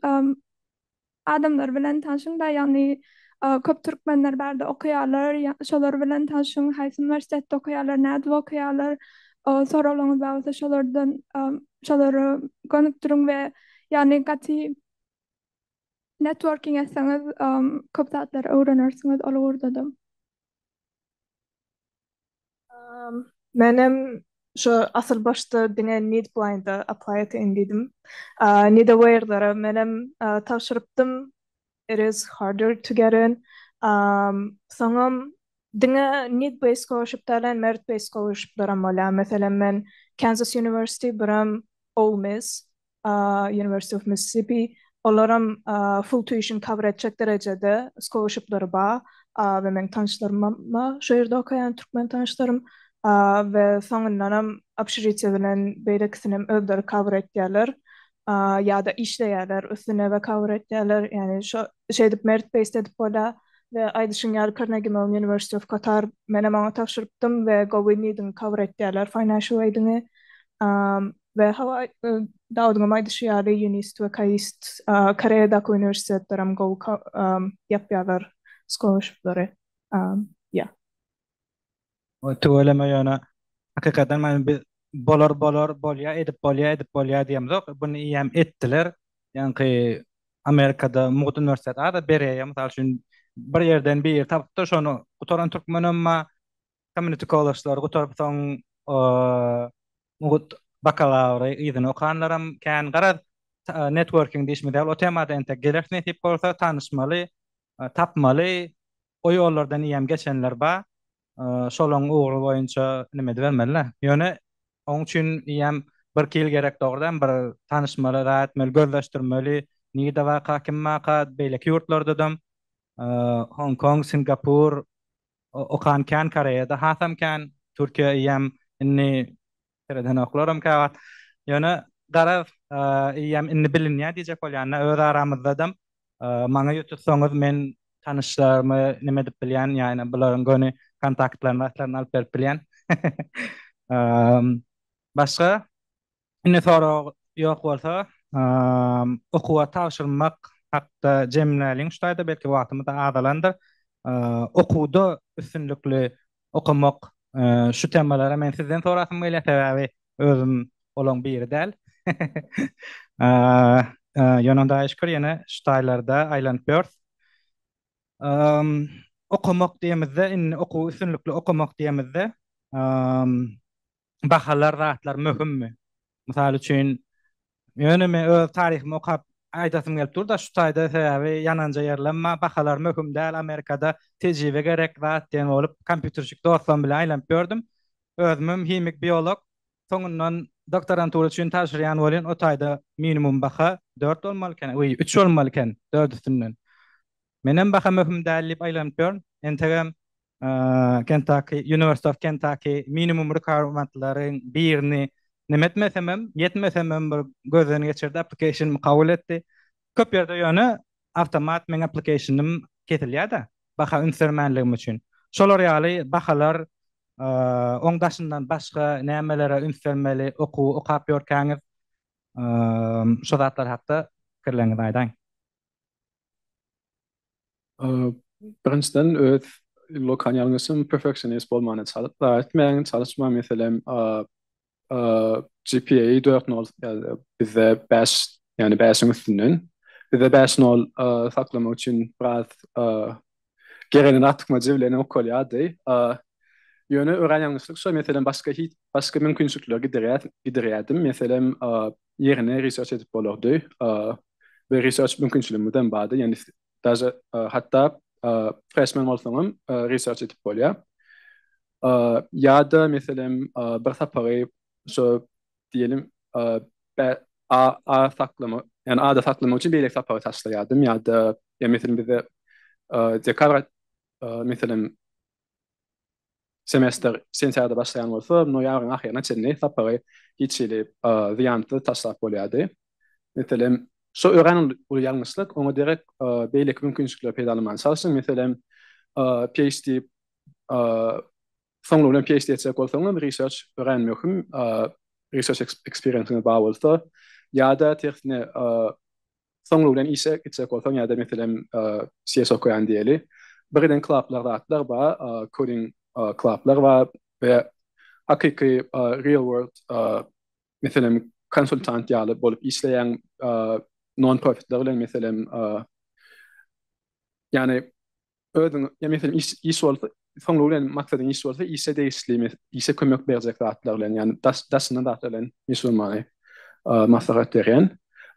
Adamlar bilen tanşyň-da, ýagny köp türkmenler bärde okaýarlar, şolar bilen tanşyň, haýsy uniwersitetde okaýarlar, nädip okaýarlar, soraglaryňyz bar bolsa şolardan şolara gönükdiriň we ýagny gaty networking etseňiz köp zatlary öwrenersiňiz ol ugurda-da.
Menem şo asyl başda diňe Need Blind-a apply eteýin diýdim. Need Aware-lere menem tabşyrypdym. It is harder to get in. Soňam diňe need based scholarship däl, merit based scholarship-leram bolýar. Meselem, men Kansas University, birem Ole Miss. University of Mississippi olaram full tuition cover etjek derejede scholarshipleri bar we meň tanyşlarymam bar şo ýerde okaýan türkmen tanyşlarym we soňundanam obşežitiýe bilen beýlekisinem özleri cover etýärler ýa-da işleýärler üstüne we cover etýärler ýagny şo şeýdip merit based edip bolýar we aýdyşyň ýaly Carnegie Mellon University of Qatar menem oňa tabşyrypdym we gowy neediňi cover etýärler financial aidiňi We hawa, Dawudyňam aýdyşy ýaly, UNIST we KAIST, Koreýadaky uniwersitetlerem gowy ýapýarlar scholarshipleri. Yeah.
Tüweleme ýöne hakykatdan men biz bolar bolar bolýa edip bolýa edip bolýa diýemzok buny eýýäm etdiler ýaňky Amerikada mugt uniwersitet ada bereýä mysal üçin bir ýerden biri tapypdyr şony gutaran türkmenem bar Community college-lary gutaryp soň mugt bakalawry yzyna okanlaram kän. Garaz, networking diýşimiz ýaly o temada entek geleris nesip bolsa, tanyşmaly, tapmaly, o ýollardan eýýäm geçenler bar. Şolaň ugry boýunça nime edibermeli-dä. Ýöne oň üçin eýýäm birki ýyl gerek dogrudan bir tanyşmaly, zat etmeli, gözleşdirmeli, nirde barka, kim barka, beýleki ýurtlardadam, Hong Kong, Singapur, Okan kän Koreýada hasam kän Türkiýe eýýäm indi seredenoklaram käwagt. Ýöne garaz eýýäm indi bilinýär diýjek bolýan-da öz aramyzdadam maňa ýüz tutsaňyz men tanyşlarymy neme edip bilýän ýa-ni bularyň göni kontaktlaryny zatlaryny alyp berip bilýän. Başga indi sorag ýok bolsa okuwa tabşyrmak. hakda jemläliň şu taýda belki wagtymyz da azalandyr. Okuwda üstünlikli okamak şu temalara men sizden sorasym gelýär sebäbi özüm olaň biri däl. Ýöne Hudaýa şükür ýene şu taýlarda aýlanyp ýörüs. Okamak diýemizde indi okuwy üstünlikli okamak diýemizde bahalar zatlar möhümmi? Mysal üçin, ýöne men öz taryhymy okap aýdasym gelip dur-da şu taýda sebäbi ýananja ýerlem bar, bahalar möhüm däl, Amerikada tejribe gerek zat diýen bolup kompýuterçik dostlarym bilen aýlanyp ýördüm. Özümem himik biolog, soňundan doktorantura üçin tabşyrýan welin o taýda minimum baha dört bolmaly eken, oý üç bolmaly eken dört üstünden. Menem baha möhüm däl diýip aýlanyp ýörün. Entegem Kentucky, University of Kentucky minimum requirement-laryň birini neme etmesemem, ýetmesemem bir gözden geçirdi, application-ymy kabul etdi. Köp ýerde ýöne awtomat meň application-ym kesilýär-de, baha üns bermänligim üçin. Şolar ýaly bahalar, oň daşyndan başga nämelere üns bermeli okuw okap ýörkäňiz, şo zatlar hakda pikirleriňizi aýdaýyň.
Birinjiden öz lokan ýalňyşym perfeksionist bolmana çalyp etmäň, çalyşma meselem GPA 4 nol bizde 5 ýagny 5-iň üstünden. Bizde 5 nol saklamak üçin biraz gereginden artykmajy bilen okalýardy. Ýöne örän ýalňyşlyk şo meselem başga hiç başga mümkinçilikler gidirýär gidirýärdim. Meselem ýerine research edip bolardy we research mümkinçiligimizem bardy. Ýagny daže hatda freshman bolsaňam research edip bolýar. Ýa-da meselem bir sapagy şo diýelim A A saklama, ýagny A-da saklamak üçin beýleki sapagy taşlaýardym ýa-da ýa meselem bizde dekabr meselem semestr sentýabrda başlaýan bolsa, noýabryň ahyryna çenli sapagy hiç hili zyýansyz taşlap bolýardy. Meselem, şo örän uly ýalňyşlyk, oňa derek beýleki mümkinçilikleri peýdalanmaga çalşyň. Meselem, PhD soňlugy bilen PhD etjek bolsaňyz, research örän möhüm, research experience-iňiz bar bolsa, ýa-da tersine Soňlugy bilen işe gitjek bolsaň ýa-da meselem CS okaýan diýeli. Birden klaplar zatlar bar, coding klaplar bar we hakyky real world meselem konsultant ýaly bolup işleýäň non profitler bilen meselem ýagny Özüň, ýa meselem iş iş bolsa, soňlugy bilen maksadyň iş bolsa, işe degişli işe kömek berjek zatlar bilen, ýagny daş daşyndan zatlar bilen meşgul bolmagy maslahat berýän.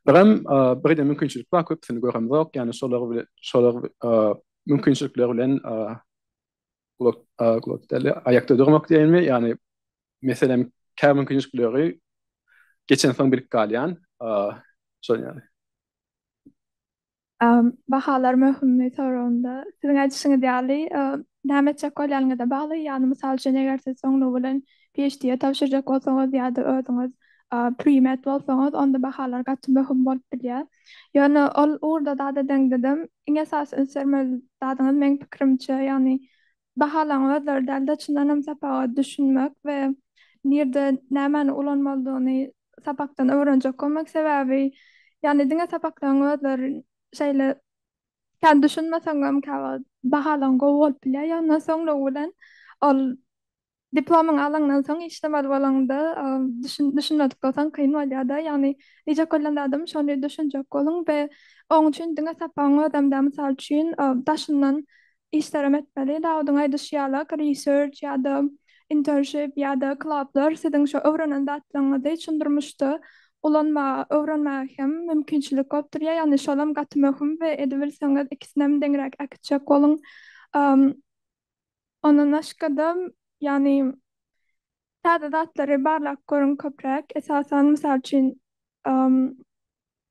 Birem birde mümkinçilik bar, köpüsini göremzok, ýagny şolar bilen şolar mümkinçilikler bilen gulak gulak däl, aýakda durmak diýenmi, ýagny meselem käbir mümkinçilikleri geçensoň bilip galýan, şol ýaly.
Bahalar möhümmi soragynda siziň aýdyşyňyz ýaly, näme etjek bolýanyňyza bagly. Ýagny, mysal üçin, eger siz soňlugy bilen PhD-e tabşyrjak bolsaňyz ýa-da özüňiz pre-med bolsaňyz, onda bahalar gaty möhüm bolup bilýär. Ýöne ol ugurda zat edeňdedem, iň esasy üns bermeli zadyňyz meň pikirimçe, ýagny bahalaryň özleri däl-de, çyndanam sapaga düşünmek we nirde nämäni ulanmalydygyny sapakdan öwrenjek bolmak. Sebäbi, ýagny diňe sapaklaryň özleri şeýle kän düşünmeseňem käwagt bahalaryň gowy bolup bilýär. Ýöne soňlugy bilen ol diplomyňy alaňdan soň işlemeli bolaňda düşünmedik bolsaň kyn bolýar-da. Ýagny diýjek bolýan zadym şony düşünjek boluň we oň üçin diňe sapagyň özem däl, mysal üçin daşyndan işlerem etmeli. Dawudyň aýdyşy ýalak, research ýa-da internship ýa-da klublar siziň şo öwrenen zatlaryňyzy çyn durmuşda ulanmaga, öwrenmäge hem mümkinçilik bolup durýar. Ýagny şolam gaty möhüm we edebilseňiz ikisinem deňräk äkitjek boluň. Ondan başga-da, ýagny täze zatlary barlap görüň köpräk. Esasan, mysal üçin,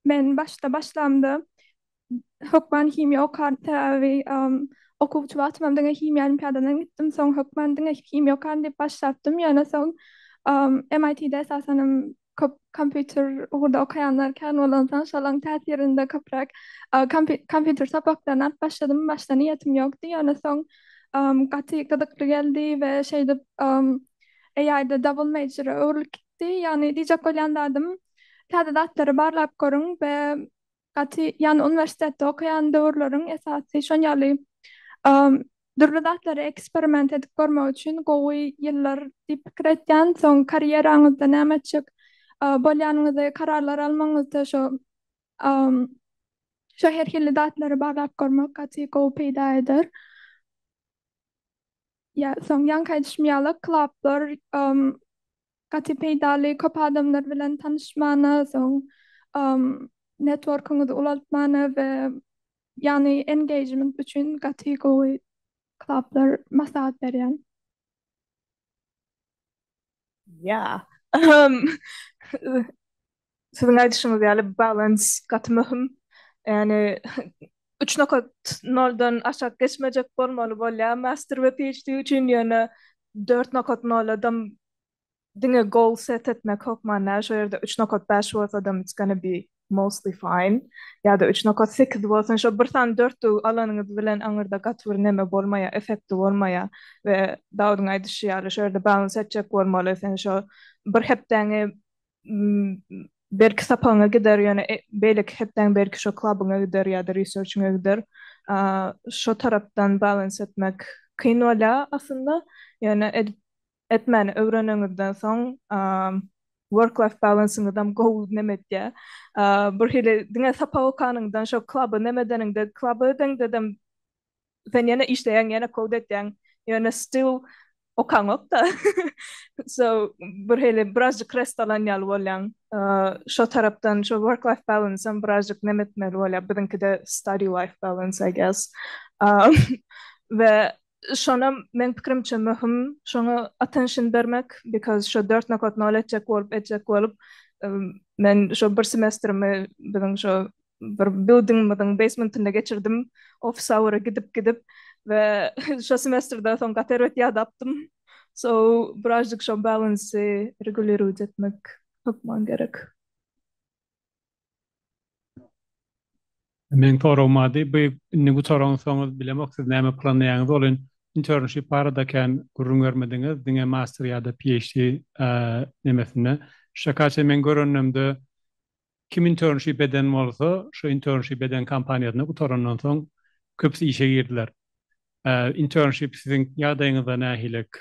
Men başda başlamda hökman himiýa okardym, sebäbi okuwçy wagtymam diňe himiýa olimpiadadan gitdim, soň hökman diňe himiýa okaryn diýip başlapdym, ýöne soň MIT-de esasanam köp kompýuter ugurda okaýanlar kän bolansoň, şolaryň täsirinde köpräk kompýuter sapaklaryny alyp başladym, başda niýetim ýokdy, ýöne soň gaty gyzykly geldi we şeýdip AI-da double major-a öwrülip gitdi, ýagny diýjek bolýan zadym, Täze zatlary barlap görüň we. Gaty ýagny uniwersitetde okaýan döwürleriň esasy şon ýaly dürli zatlary eksperiment edip görmek üçin gowy ýyllar diýip pikir etýän. Soň karýeraňyzda näme etjek bolýanyňyzy kararlar almagyňyzda şo şo her hili zatlary barlap görmek gaty gowy peýda eder. Ýa soň ýaňky aýdyşym ýaly klublar Gaty peýdaly köp adamlar bilen tanyşmana soň networkyňyzy ulaltmana we ýagny engagement üçin gaty gowy klublar maslahat berýän.
Yeah. Siziň aýdyşyňyz ýaly balance gaty möhüm. Ýagny üç nokat noldan aşak geçmejek bolmaly bolýar master we PhD üçin ýöne dört nokat noladam diňe goal set etmek hökman däl şo ýerde üç nokat bäş bolsadam it's gonna be mostly fine ýa-da üç nokat sekiz bolsun şo bir sany dörtlügi alanyňyz bilen aňyrda gaty bir neme bolmaýar effekti bolmaýar we Dawudyň aýdyşy ýaly şo ýerde balance etjek bolmaly sen şo bir hepdäňi belki sapagyňa gider ýöne beýleki hepdäň belki şo klubyňa gider ýa-da research-iňe gider. Şo tarapdan balance etmek kyn bolýar aslynda. Ýöne edip etmäni öwreneniňizden soň work life balance-yňyzam gowy neme etýär. Bir hili diňe sapak okanyňdan şo kluby neme edeniňde kluby edeňdedem sen ýene işleýäň, ýene kod etýäň, ýöne still okaňok-da. So, bir hili birazjyk rest alan ýaly bolýaň. Şo tarapdan şo work life balance-am birazjyk neme etmeli bolýar. Biziňkide study life balance I guess. We şonam meň pikirimçe möhüm şoňa attention bermek because şo 4.0 etjek bolup etjek bolup men şo bir semestrimi biziň şo bir buildingimiziň basementinde geçirdim. Office hour-a gidip gidip we şo semestrden soň gaty erbet ýadapdym. So birazjyk şo balance-y reguliruwt etmek hökman gerek.
Meň soragym bardy. Bu indi gutaransoňyz bilemok siz näme planlaýaňyz ol internship barada kän gürrüň bermediňiz diňe master ýa-da PhD nemesinde. Şakaça men görenimde Kim internship eden bolsa, şo internship eden kompaniýasynda gutarandan soň köpüsi işe girdiler. Internship siziň ýagdaýyňyzda nähilek?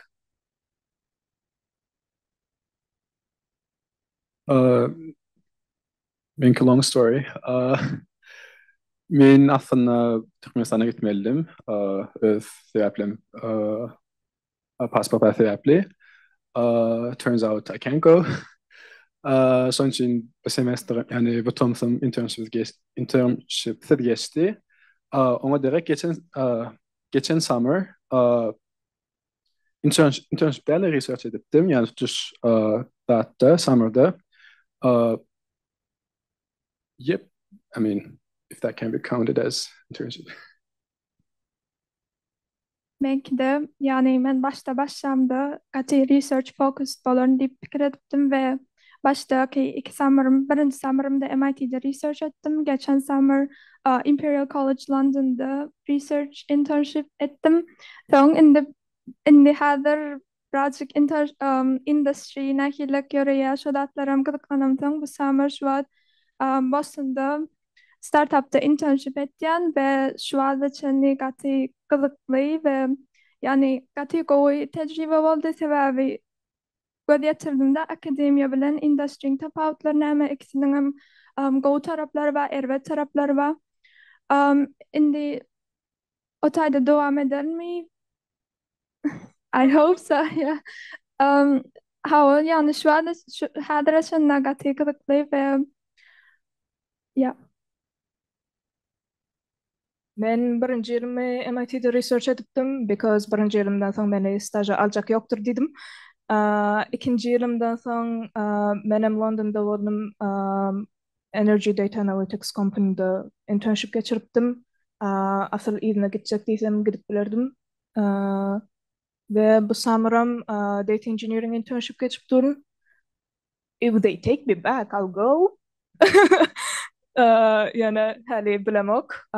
Meňki long story. Men aslynda Türkmenistana gitmelidim öz sebäplim. Pasport sebäpli. Turns out I can't go. Şonuň üçin bu semestr, ýagny bu tomsum internship internshipsiz geçdi. Oňa derek geçen geçen summer internship däl research edipdim, ýagny tutuş zatda summerda. Yep, I mean if that can be counted as internship.
Meňkide, ýagny men başda başlamda gaty research focused bolaryn diýip pikir edipdim we başdaky iki summerym, birinji summerymda MIT-de research etdim, geçen summer Imperial College Londonda research internship etdim. Soň indi indi häzir birazjyk inter industry nähiliräk ýöreýär şo zatlaram gyzyklanamsoň bu summer şu wagt Bostonda startapda internship etýän we şu wagta çenli gaty gyzykly we ýagny gaty gowy tejribe boldy sebäbi göz ýetirdim-de akademiýa bilen industryň tapawutlary näme ikisiniňem gowy taraplary bar erbet taraplary bar indi o taýda dowam edermi I hope so yeah hawa ýagny şu wagta häzire çenli gaty gyzykly we yeah.
Men birinji ýylymy MIT-de research edipdim, because birinji ýylymdan soň meni staža aljak ýokdur diýdim. Ikinji ýylymdan soň menem Londonda boldum, Energy Data Analytics company-da internship geçiripdim. Asyl yzyna gitjek diýsem gidip bilerdim. We bu summeram Data Engineering internship geçip durun. If they take me back, I'll go. Ýöne häli bilemok.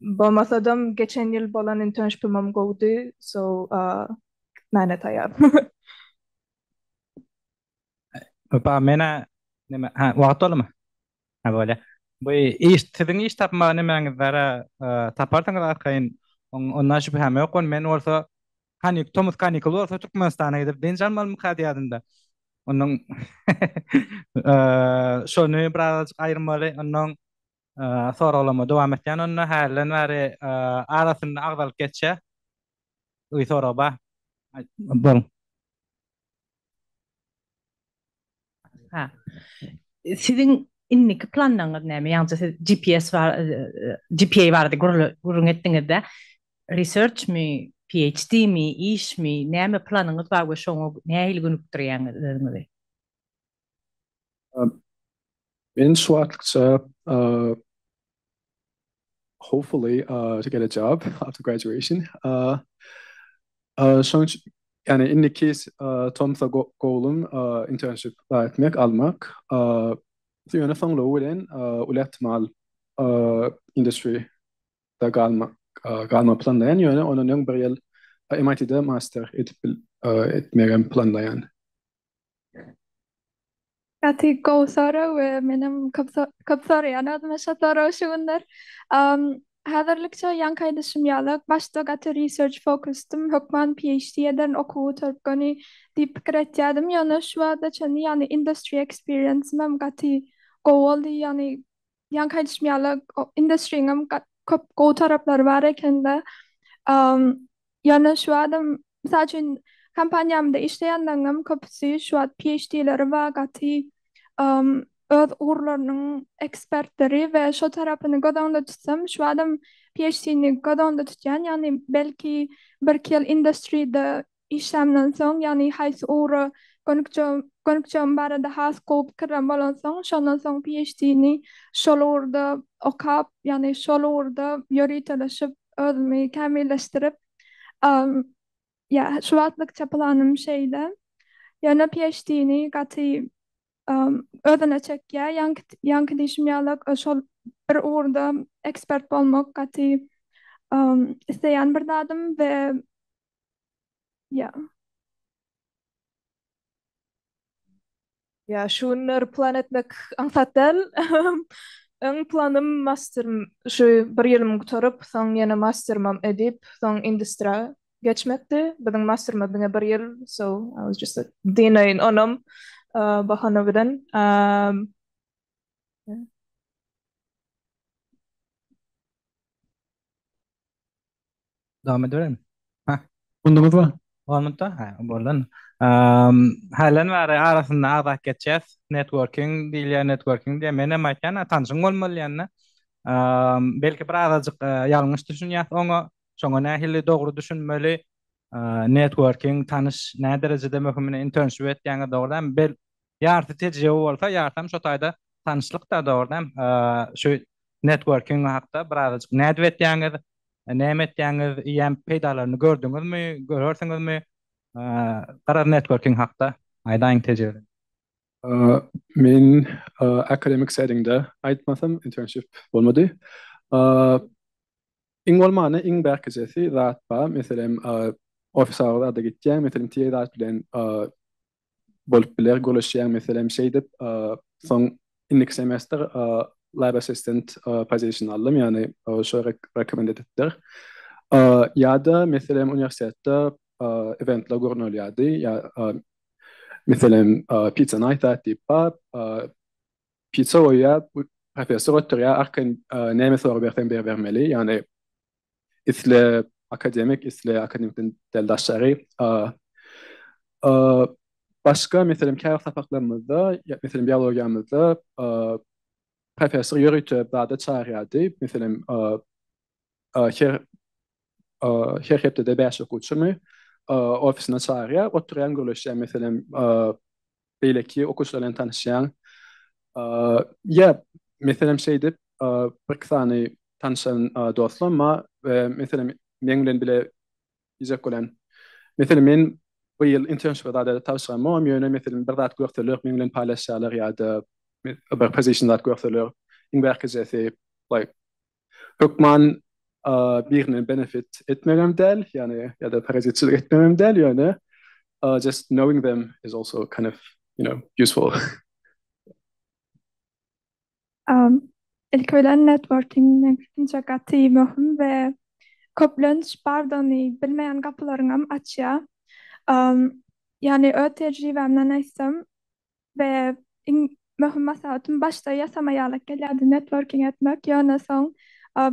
Bolmasadam geçen ýyl bolan internshipimem gowudy, so gitmäne taýýar.
Opa, menä neme, ha, wagt boldumy? Ha, bolýar. Bu iş siziň iş tapmaga nemäňiz bar-a, taparsyňyz arkaýyn. Ondan şübhäm ýok. Ony men bolsa kanik tomus kanikul bolsa Türkmenistana gidip dynç almalymyka diýýärdim-de. Ondan şony birazajyk aýyrmaly. Ondan soraglama dowam etýän onda hälden bäri arasynda agzalyp geçýär. Uý sorag bar. Boluň.
Ha. Siziň indiki planlaryňyz näme? Ýaňja siz GPS bar, GPA barada gürrüň etdiňiz-de. Research-mi, PhD-mi, işmi, näme planyňyz bar we şoňa nähili gönükdirýäňiz özüňizi?
Men şu wagtlykça hopefully to get a job after graduation. Şonuň üçin ýani indiki tomsa goalum internship etmek, almak. Ýöne soňlugy bilen uly ähtimal industry da galmak galmak planlaýan, ýöne ondan öň bir ýyl MIT-de master edip etmegem planlaýan.
Gaty gowy sorag we menem köp köp soraýan özüme şo soragy şu günler. Häzirlikçe ýaňky aýdyşym ýaly başda gaty research focusdym, hökman PhD ederin okuw gutaryp göni diýip pikir etýärdim. Ýöne şu wagta çenli ýagny industry experience-imem gaty gowy boldy. Ýagny ýaňky aýdyşym ýaly industry-ňem köp gowy taraplary bar ekende. Ýöne şu wagtam mysal üçin kompaniýamda işleýänleriňem köpüsi şu wagt PhD-leri bar gaty öz ugurlarynyň ekspertleri we şo tarapyny göz öňünde tutsam şu wagtam PhD-ni göz öňünde tutýan ýagny belki birki ýyl industry-de işlämden soň ýagny haýsy ugra gönükjegim barada has gowy pikirlerim bolansoň şondan soň PhD-ni şol ugurda okap ýagny şol ugurda ýöriteleşip özümi kämilleşdirip ýa şu wagtlykça planym şeýle. Ýöne PhD-ni gaty özüne çekýär. Ýaňky ýaňky diýşim ýaly şol bir ugurda ekspert bolmak gaty isleýän bir zadym we ýa.
Ýa şu günler plan etmek aňsat däl. Öň planym masterim şu bir ýylymy gutaryp, soň ýene masterimam edip, soň industriýa geçmekdi. Biziň masterimiz diňe bir ýyl, so I was just like dynaýyn onam bahana bilen.
Dowam edibereymi? Ha.
Munduňyz bar.
Bolmady-da? Ha, boldy. Hälden bäri arasynda agzap geçýäs. Networking diýilýär, networking diýýär. Menem aýtýan, tanşyň bolmaly diýende. Belki bir azajyk ýalňyş düşünýäs oňa. Şoňa nähili dogry düşünmeli? Networking, tanyş näderejede möhüm? Ine, internship etýäňiz, dogry dälmi? Bel ýarysy tejribe bolsa, ýarysam şo taýda tanyşlyk-da, dogry dälmi? Şu networking hakda birazajyk nädip etýäňiz? Näme etýäňiz? Eýýäm peýdalaryny gördüňizmi? Görersiňizmi? Garaz networking hakda aýdaýyň tejribe.
Men akademik settingde aýtmasam internship bolmady. Iň bolmanda iň bärkijesi zat bar. Meselem ofis hour zada gitýäň, meselem TA zat bilen bolup biler gürleşýäň meselem şeýdip soň indiki semestr lab assistant position aldym ýagny şo recommend edipdir ýa-da meselem uniwersitetde eventler gurnalýardy ýa meselem pizza night zat diýip bar pizza goýýar professor oturýar arkaýyn näme sorag berseň beribermeli ýagny isle akademik, isle akademikden däl daşary. Başga, meselem, käbir sapaklarymyzda, meselem, biologiýamyzda professor ýörite zada çagyrýardy. Meselem, her her hepdede bäş okuwçyny ofisine çagyrýar, oturýan gürleşýär. Meselem, beýleki okuwçylar bilen tanyşýaň. Ýa, meselem, şeýdip, birki sany tanyşan dostlarym bar we meselem, meň bilen bile diýjek bolýan. Meselem, men bu ýyl internship zada tabşyramogam, ýöne meselem, bir zat görseler, meň bilen paýlaşýarlar ýa-da bir position zat görseler, iň bärkijesi, like, Hökman birine benefit etmegem däl, ýagny ýa-da parazitçilik etmegem däl, ýöne just knowing them is also kind of, you know, useful.
Ilki bilen networking meň pikirimçe gaty möhüm we köplenç bardygyny bilmeýän gapylaryňam açýar. Ýagny öz tejribämden aýtsam we iň möhüm maslahatym başda ýasama ýalak gelýärdi networking etmek, ýöne soň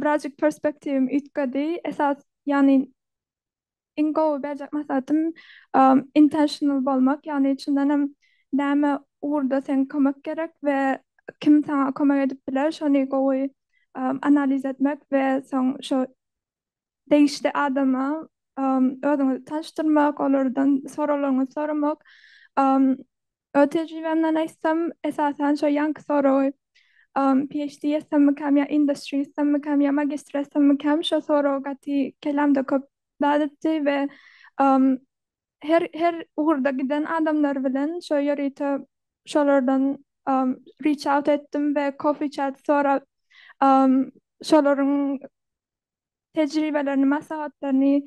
birazjyk perspektiwim üýtgedi. Esas ýagny Iň gowy berjek maslahatym intentional bolmak, ýagny çyndan hem näme ugurda seň kömek gerek we kim saňa kömek edip biler şony gowy analiz etmek we soň şo degişli adama özüňizi tanyşdyrmak, olardan soraglaryňyzy soramak. Öz tejribämden aýtsam, esasan şo ýaňky soragy PhD etsemmikäm ýa industry etsemmikäm ýa magistra etsemmikäm şo sorag gaty kellämde köp zat etdi we her her ugurda giden adamlar bilen şo ýörite şolardan reach out etdim we coffee chat sorap şolaryň tejribelerini, maslahatlaryny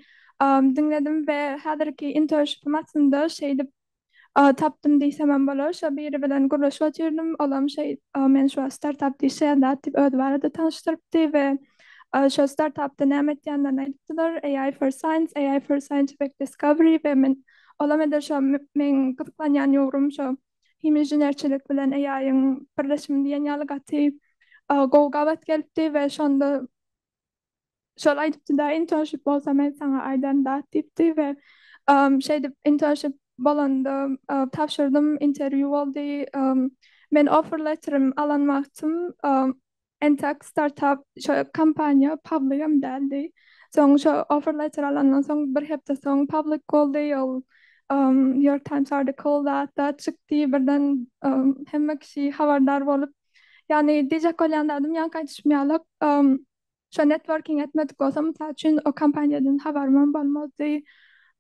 diňledim we häzirki internshipim aslynda şeýdip tapdym diýsemem bolar. Şo biri bilen gürleşip otyrdym, olam şeý men şu wagt startapda işleýän zat diýip özi barada tanyşdyrypdy we şo startapda näme etýänlerini aýdypdylar, AI for Science, AI for Scientific Discovery we men olam edil şo meň gyzyklanýan ugrum şo himiýa inženerçilik bilen AI-iň birleşimi diýen ýaly gaty gowy gabat gelipdi we şonda Şol aýdypdy-da, internship bolsa men saňa aýdaryn zat diýipdi we şeýdip internship bolanda tabşyrdym, interwýu boldy. Men offer letterim alan wagtym entek startap şo kompaniýa public hem däldi. Soň şo offer letter alandan soň bir hepde soň public boldy. Ol New York Times article zat zat çykdy. Birden hemme kişi habardar bolup Ýagny diýjek bolýan zadym ýaňky aýdyşym ýaly şo networking etmedik bolsam mysal üçin o kompaniýadan habarymam bolmazdy.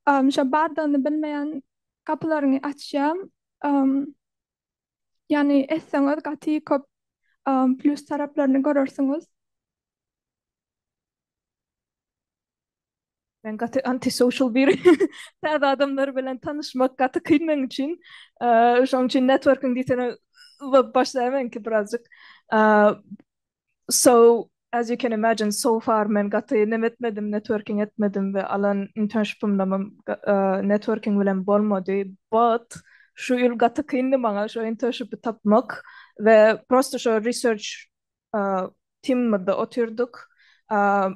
Şo bardygyny bilmeýän gapylaryňy açýar. Ýagny etseňiz gaty köp plýus taraplaryny görersiňiz.
Men gaty antisocial biri. Täze adamlar bilen tanyşmak gaty kyn meň üçin. Şonuň üçin networking diýsene başlaýar meňki birazjyk. So, as you can imagine, so far men gaty neme etmedim, networking etmedim we alan internshipimdemem networking bilen bolmady. But şu ýyl gaty kyndy maňa şo internshipi tapmak we prosto şo research teamimizde otyrdyk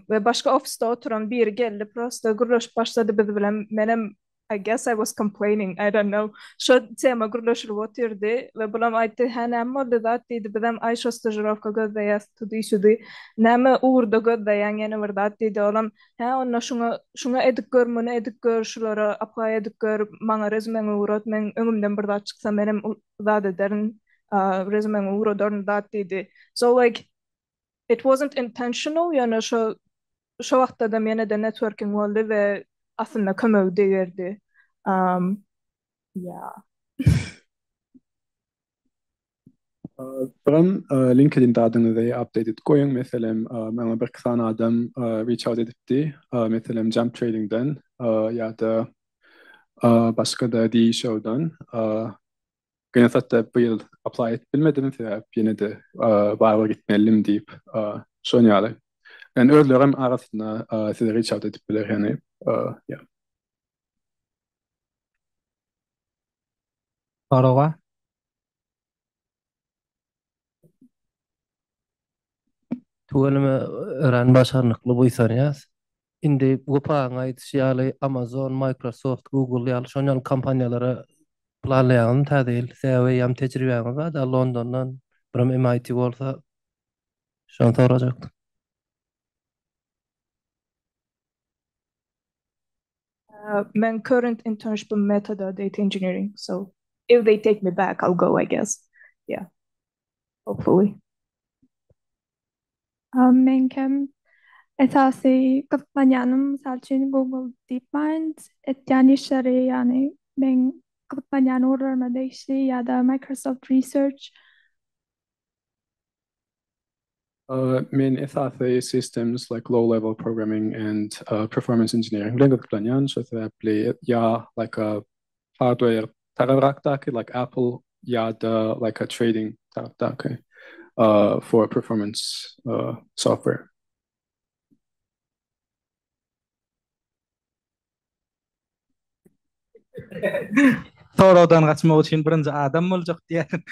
we başga ofisde oturan biri geldi prosto gürleşip başlady biz bilen menem I guess I was complaining I don't know şo tema gürleşilip otyrdy we bulam aýtdy hä näme boldy zat diýdi bizem aý şo stažirowka gözleýäs tudy şudy näme ugurda gözleýäň ýene bir zat diýdi olam hä onda şuňa şuňa edip gör muny edip gör şulara apply edip gör maňa rezümeňi ugrat meň öňümden bir zat çyksa menem zat ederin rezümeňi ugradaryn zat diýdi. So like it wasn't intentional ýöne şo şo wagtdadam ýene-de networking boldy we aslynda kömegi degerdi. Um, yeah.
Biram LinkedIn dadyňyzy update edip goýuň. Meselem, maňa birki sany adam reach out edipdi. Meselem, Jump Tradingden ýa-da başga-da DE Show-dan. Gynansak-da bu ýyl apply edip bilmedim, sebäp ýene-de barybir gitmelidim diýip, şon ýaly. Ýani özlerem arasynda size reach out edip biler, ýani ýa.
Soraga.
Tüweleme örän başarnykly buýsanýas. Indi Wepaň aýdyşy ýaly Amazon, Microsoft, Google ýaly şon ýaly kompaniýalara planlaýaňyzmy täze ýyl? Sebäbi eýýäm tejribäňiz bar-da Londondan, birem MIT bolsa şony sorajakdym.
Meň current internshipim Meta-da data engineering so if they take me back I'll go I guess yeah hopefully.
Meňkem esasy gyzyklanýanym mysal üçin Google DeepMind etýän işleri ýagny meň gyzyklanýan ugurlaryma degişli ýa-da Microsoft Research.
Men esasy systems like low level programming and performance engineering bilen gyzyklanýan şo sebäpli ýa like a hardware tarabrakdaky like Apple ýa-da like a trading tarapdaky. uh, for performance uh, software.
Soragdan gaçmak üçin birinji adam boljak diýýärdim.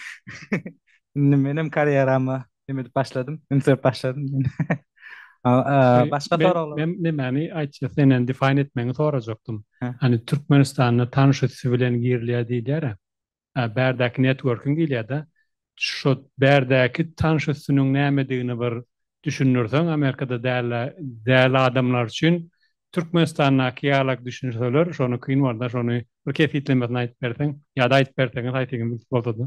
Indi menem karýerama neme edip başladym, üns berip başladym. Başga soraglar?
Men nemäni aýtjak, senden define etmegiňi sorajakdym. Hani Türkmenistanda tanyş üsti bilen girilýär diýilýär-ä. Bärdäki networking diýilýär-de. Şo bärdäki tanyş üstüniň nämedigini bir düşündirseň, Amerikada däl däl adamlar üçin Türkmenistandaky ýalak düşünseler, şony kyn bolda, şony bir kesgitlemesini aýdyp berseň, ýa-da aýdyp berseňiz haýsyňyz bolsa-da.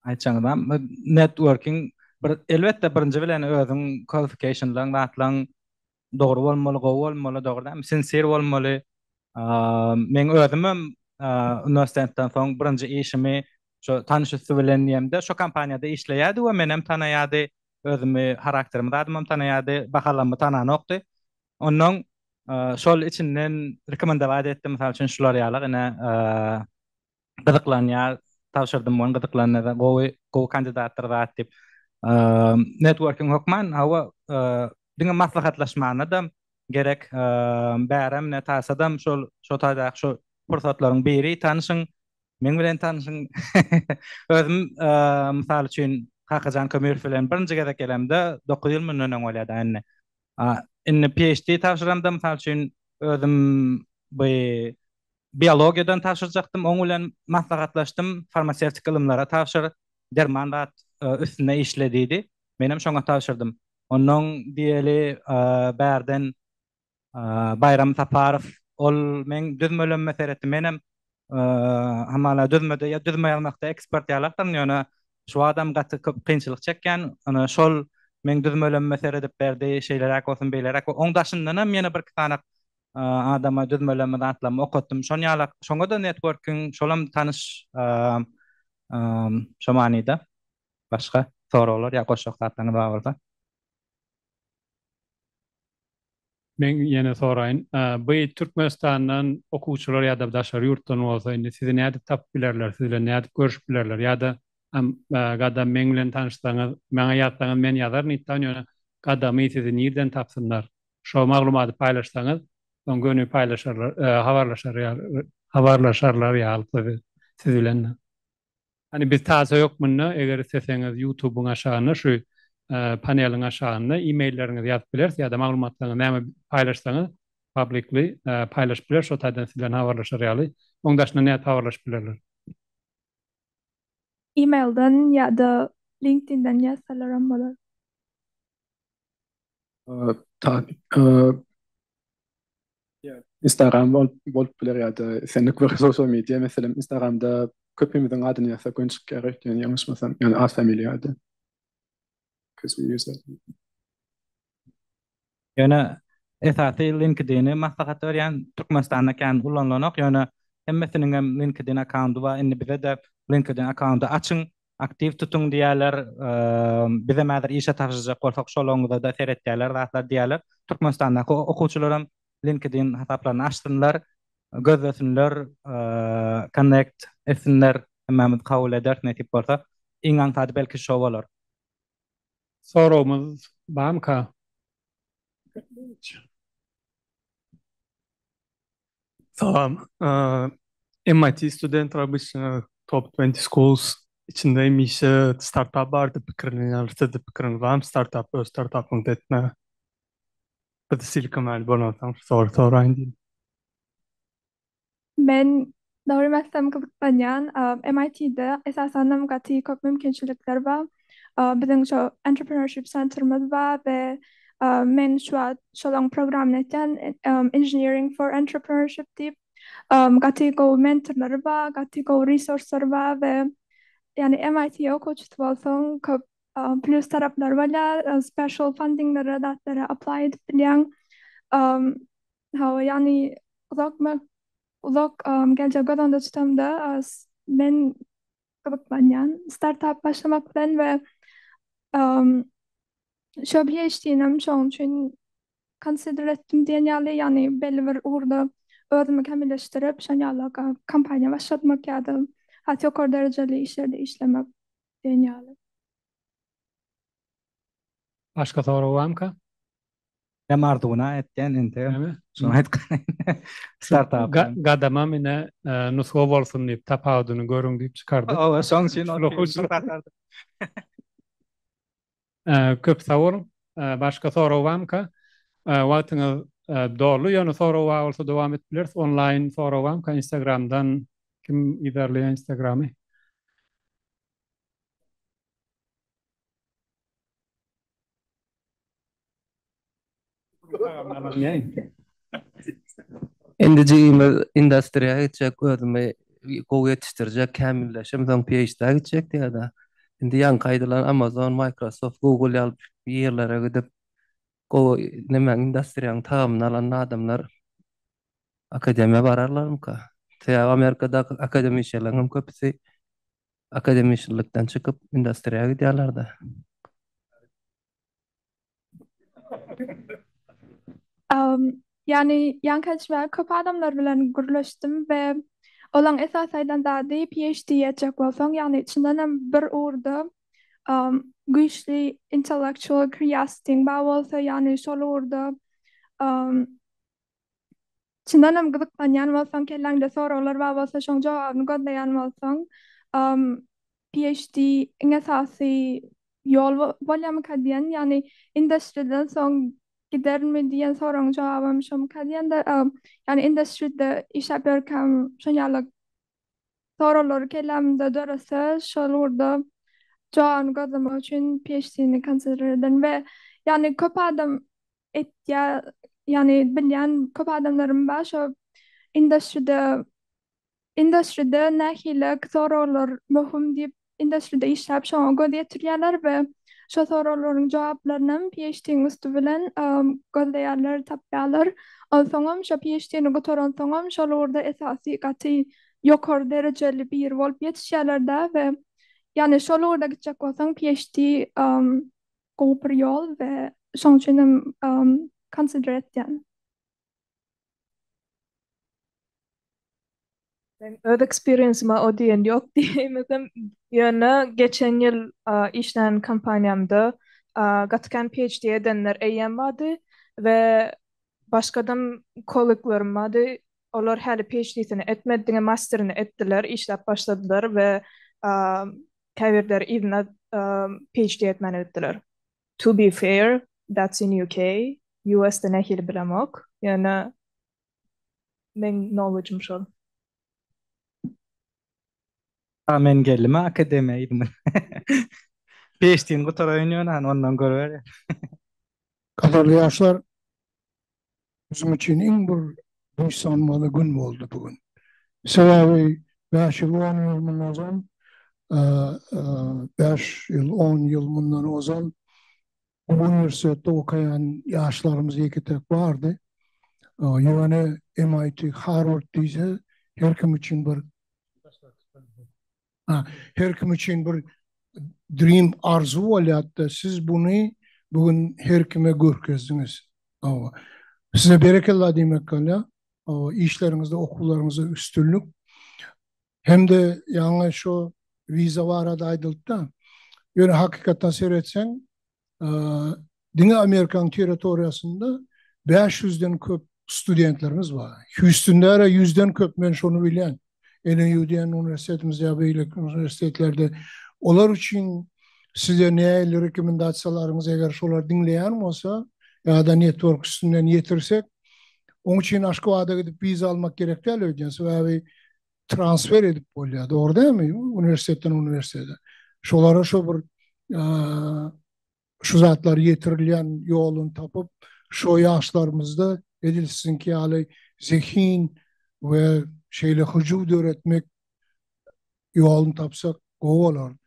Aýtjaňyzam, networking bir elbetde birinji bilen özüň qualificationlaň zatlaň dogry bolmaly, gowy bolmaly, dogry dälmi? Sincere bolmaly. Meň özümem uniwersitetden soň birinji işimi şo tanyş üsti bilen diýemde şo kompaniýada işleýärdi we menem tanaýardy. Özümi, harakterimi zadymam tanaýardy, bahalammy tananokdy. Onnoň şol içinden rekomendowat etdi, mysal üçin şular ýaly ine gyzyklanýar, tabşyrdym muny gyzyklandy, gowy gowy kandidatdyr zat diýip. Networking hökman, hawa, diňe maslahatlaşmana-da gerek. Bärem ne tasadam şol şo taýdaky şo pursatlaryň biri tanyşyň, meň bilen tanyşyň. Özüm mysal üçin Kakajan Kömürow bilen birinji gezek gelemde 9 ýyl mundan öň bolýar-da indi. Indi PhD tabşyramda mysal üçin özüm bu biologiýadan tabşyrjakdym, oň bilen maslahatlaşdym, farmasewtik ylymlara tabşyr, derman zat üstünde işle diýdi. Menem şoňa tabşyrdym. Onnoň diýeli bärden Baýram Saparow, ol meň düzmelerime seretdi. Menem hamala düzmede ýa düzme ýazmakda ekspert ýalakdyryn, ýöne şu wagtam gaty köp kynçylyk çekýän. Ana şol meň düzmelerime seredip berdi, şeýleräk bolsun, beýleräk. Oň daşyndanam ýene birki sany adama düzmelerimi zatlarymy okatdym. Şon ýalak, şoňa-da networking, şolam tanyş şo manyda. Başga soraglar ýa goşjak zatlaryňyz bar bolsa.
Men ýene soraýyn. Bu Türkmenistandan okuwçylar ýa-da daşary ýurtdan bolsa indi sizi nädip tapyp bilerler, siz bilen nädip görüşüp bilerler ýa-da Gadam meň bilen tanyşsaňyz, maňa ýazsaňyz men ýazaryn itdan ýöne Gadamy sizi nirden tapsynlar? Şo maglumaty paýlaşsaňyz, soň göni paýlaşarlar, habarlaşar ýaly, habarlaşarlar ýaly siz bilen. Hani biz taze hökmünde eger isleseňiz YouTube'yň aşagynda şu paneliň aşagynda e-mailleriňizi ýazyp bileris ýa-da maglumatlaryňyzy näme paýlaşsaňyz publicly paýlaşyp bileris şo taýdan siz bilen habarlaşar ýaly. Oň daşynda nädip habarlaşyp bilerler?
E-mailden ýa-da LinkedIn-den ýazsalaram bolar.
Instagram bolup biler ýa-da islendik bir social media, meselem Instagramda köpimiziň adyny ýazsak göni çykýar öýtýän ýalňyşmasam, ýagny at familiýa ady.
Ýöne esasy LinkedIn-i maslahat berýän, Türkmenistanda kän ulanylanok, ýöne hemmesiniň hem LinkedIn akkaundy bar, indi bize-de LinkedIn akkaundy açyň, aktiw tutuň diýýärler. Bizem häzir işe tabşyrjak bolsak şolaňyza-da seretýärler zatlar diýýärler. Türkmenistandaky okuwçylaram LinkedIn hasaplaryny açsynlar, gözlesinler, connect etsinler, hemmämiz kabul ederis nesip bolsa. Iň aňsady belki şo bolar.
Soragymyz barmyka?
Salam. MIT studentler obычно top 20 schools içinde hemişe startap bardy pikirlenýärler. Sizde pikiriňiz barmy startap öz startapyňyzy etmäge? Biz Silicon Valley bolansoň şu sory soraýyn diýdim.
Men dogrymy aýtsam gyzyklanýan. MIT-de esasanam gaty köp mümkinçilikler bar. Biziň şo entrepreneurship centerimiz bar we men şu wagt şolaň programyny etýän Engineering for Entrepreneurship diýip. Gaty gowy mentorlary bar, gaty gowy resurslary bar we ýagny MIT okuwçysy bolsaň köp plus taraplary bolýar. Special fundinglere zatlara apply edip bilýäň. Hawa, ýagny uzak uzak geljek göz öňünde tutamda men gyzyklanýan startap başlamak bilen we şo PhD-nem şoň üçin consider etdim diýen ýaly, ýagny belli bir ugurda özümi kämilleşdirip, şon ýaly kompaniýa başlatmak ýa-da has ýokary derejeli işlerde işlemek diýen ýaly.
Başga sorag barmyka?
Hem arzuwyna etýän indi. Şuny aýtgan. Startap.
Gadamam ine nusga bolsun diýip tapawudyny görüň diýip çykardyk.
Hawa, şoň üçin
Köp sag boluň. Başga sorag barmyka? Wagtyňyz doldy, ýöne sorag bar bolsa dowam edip bileris. Onlaýn sorag barmyka Instagramdan kim yzarlaýar Instagramy?
Indi jigimiz industriýa gitjek, özümi gowy ýetişdirjek, kämilleşemsoň PhD-ä gitjek diýýär-de. Indi ýaňky aýdylan Amazon, Microsoft, Google ýaly ýerlere gidip, gowy nemäň industriýanyň tagamyny alan adamlar akademiýa bararlarmyka? Sebäbi Amerikada akademişenleriň hem köpüsi akademişenlikden çykyp industriýa gidýärler-de.
Ýagny ýaňky aýdyşym ýaly köp adamlar bilen gürleşdim we olaň esasy aýdan zady PhD etjek bolsaň, ýagny çyndanam bir ugurda güýçli intellectual curiosity-ň bar bolsa, ýagny şol ugurda çyndanam gyzyklanýan bolsaň, kelläňde soraglar bar bolsa, şoň jogabyny gözleýän bolsaň, PhD iň esasy ýol bolýarmyka diýen, ýagny industriýadan soň gidermi diýen soragyň jogabam şomyka diýende, ýagny industriýada işläp ýörkäm şon ýaly soraglary kellämde dörese, şol ugurda jogabyny gözlemek üçin PhD-ni consider ederin we ýagny köp adam etýär, ýagny bilýän köp adamlarym bar şo industriýada Industride nähili soraglar möhüm diýip, industride işläp şoňa göz ýetirýärler we şo soraglaryň jogaplarynam PhD-iň üsti bilen gözleýärler, tapýarlar. Onsoňam şo PhD-ni gutaransoňam şol ugurda esasy gaty ýokary derejeli biri bolup ýetişýärler-dä we ýagny şol ugurda gitjek bolsaň PhD gowy bir ýol we şoň üçinem consider etýän.
Men öz experience-ime o diýen ýok diýeýmesem, ýöne geçen ýyl işlän kompaniýamda gaty kän PhD edenler eýýäm bardy we başgadam kolleglerim bardy, olar häli PhD-sini etmedi, diňe masterini etdiler, işläp başladylar we käbirleri yzyna PhD etmäne gitdiler. To be fair, that's in UK, US-de nähili bilemok, ýöne meň knowledge-im şol.
A men geldim-ä akademiýa yzyma. PhD-ni gutaraýyn ýöne hany ondan görüberýän.
Gadyrly ýaşlar, biziň üçin iň bir buýsanmaly gün boldy bu gün. Sebäbi bäş ýyl, on ýyl mundan ozal, bäş ýyl, on ýyl mundan ozal bu uniwersitetde okaýan ýaşlarymyz ýeke-täk bardy. Ýöne MIT, Harward diýse her kim üçin bir her kim üçin bir dream arzuw bolýardy. Siz buny bu gün her kime görkezdiňiz. Size berekella diýmek galýar. Işleriňizde, okuwlaryňyzda üstünlik. Hem-de ýaňy şu wiza barada aýdyldy-da. Ýöne hakykatdan seretseň, diňe Amerikanyň territoriýasynda 500-den köp studentlerimiz bar. Hýustunda-da 100-den köp, men şony bilýän. NAU diýen uniwersitetimizde ýa beýleki uniwersitetlerde olar üçin size nähili rekomendasiýalaryňyz eger şolar diňleýän bolsa ýa-da network üstünden ýetirsek, oň üçin Aşgabada gidip wiza almak gerek däl öýdýän. Sebäbi transfer edip bolýar. Dogry dälmi? Uniwersitetden uniwersitete. Şolara şo bir şu zatlar ýetirilýän ýoluny tapyp, şo ýaşlarymyzda edil siziňki ýaly zehin we şeýle hyjuw döretmek ýoluny tapsak gowy bolardy.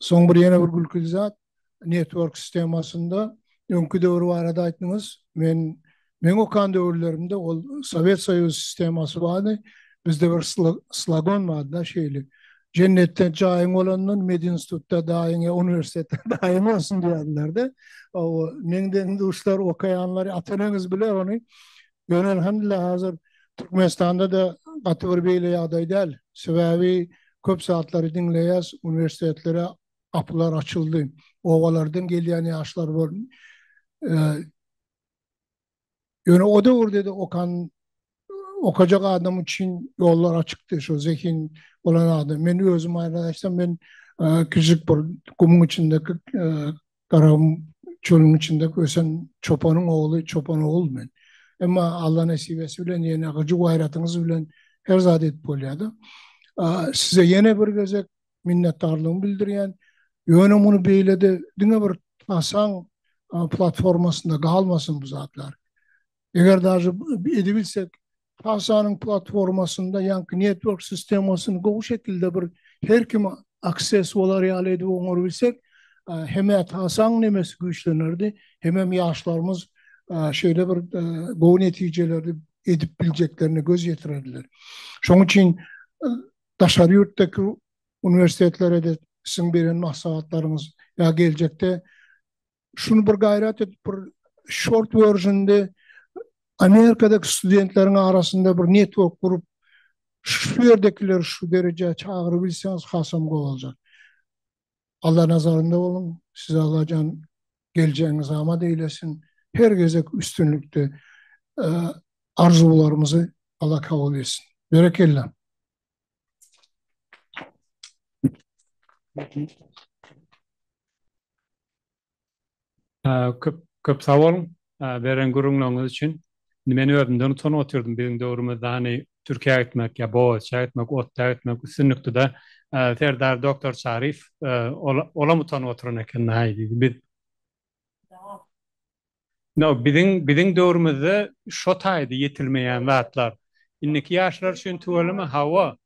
Soň bir ýene bir gülküli zat, network sistemasynda öňki döwür barada aýtdyňyz. Men meň okan döwürlerimde ol Sowet Soýuzy sistemasy bardy. Bizde bir slogan bardy-da şeýle. Jennetde jaýyň bolandan medinstitutda daýyň ýa uniwersitetde daýyň bolsun diýerdiler-de. Meň deň-duşlar okaýanlar ata-eneňiz biler ony. Ýöne elhamdülillah hazir Türkmenistanda-da gaty bir beýle ýagdaý däl. Sebäbi köp zatlary diňleýäs, uniwersitetlere. Gapylar açyldy. Obalardan gelýän ýaşlar bor. Ýöne o döwürde-de okan okajak adam üçin ýollar açykdy. Şo zehin bolan adam. Men özüm aýdan aýtsam, men kiçijik bir gumuň içindeki Garagum çölüniň içinde ösen çopanyň ogly, çopan ogul men. Emma Alla nesibesi bilen ýene gyjy-gaýratyňyz bilen her zat edip bolýar-da. Size ýene bir gezek minnetdarlygymy bildirýän. Ýöne muny beýle-de diňe bir TASAň platformasynda galmasyn bu zatlar. Eger daže edebilsek, TASAnyň platformasynda ýaňky network sistemasyny gowy şekilde bir her kim akses bolar ýaly edip oňarybilsek, hem-ä TASAň nemesi güýçlenerdi, hemem ýaşlarymyz şeýle bir gowy netijeleri edip biljeklerine göz ýetirerdiler. Şonuň üçin daşary ýurtdaky uniwersitetlere-de siziň beren maslahatlaryňyz ýa geljekde şuny bir gaýrat edip bir short versionde Amerikadaky studentleriň arasynda bir network gurup şu ýerdekileri şu derejä çagyrybilseňiz hasam gowy boljak. Allah nazarynda boluň. Size Allajan geljegiňizi amat eýlesin. Her gezek üstünlikde arzuwlarymyzy Allah kabul etsin. Berekella.
Köp köp sag boluň beren gürrüňleriňiz üçin. Indi men özümden utanyp otyrdym biziň döwrümizde hany Türkiýä gitmek ýa Bogaziçä gitmek, Otda gitmek üstünlikdi-de. Serdar doktor Çaryýew olam utanyp oturan eken haý diýdi. Biz No, biziň biziň döwrümizde şo taýda ýetilmeýän zatlar. Indiki ýaşlar üçin tüweleme hawa.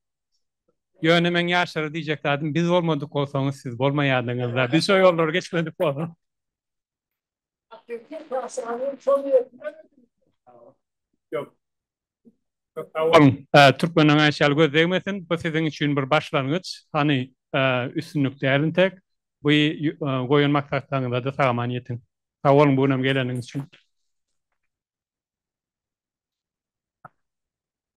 Ýöne meň ýaşlara diýjek zadym biz bolmadyk bolsaňyz siz bolmaýardyňyzda. Biz şo ýollary geçmedik bolsak. Ýok. Köp sag boluň. Türkmeniň aýşy ýaly göz degmesin. Bu siziň üçin bir başlangyç. Hany üstünlik däl intek. Bu goýan maksatlaryňyzada sag-aman ýetiň. Sag boluň bu günem geleniňiz üçin.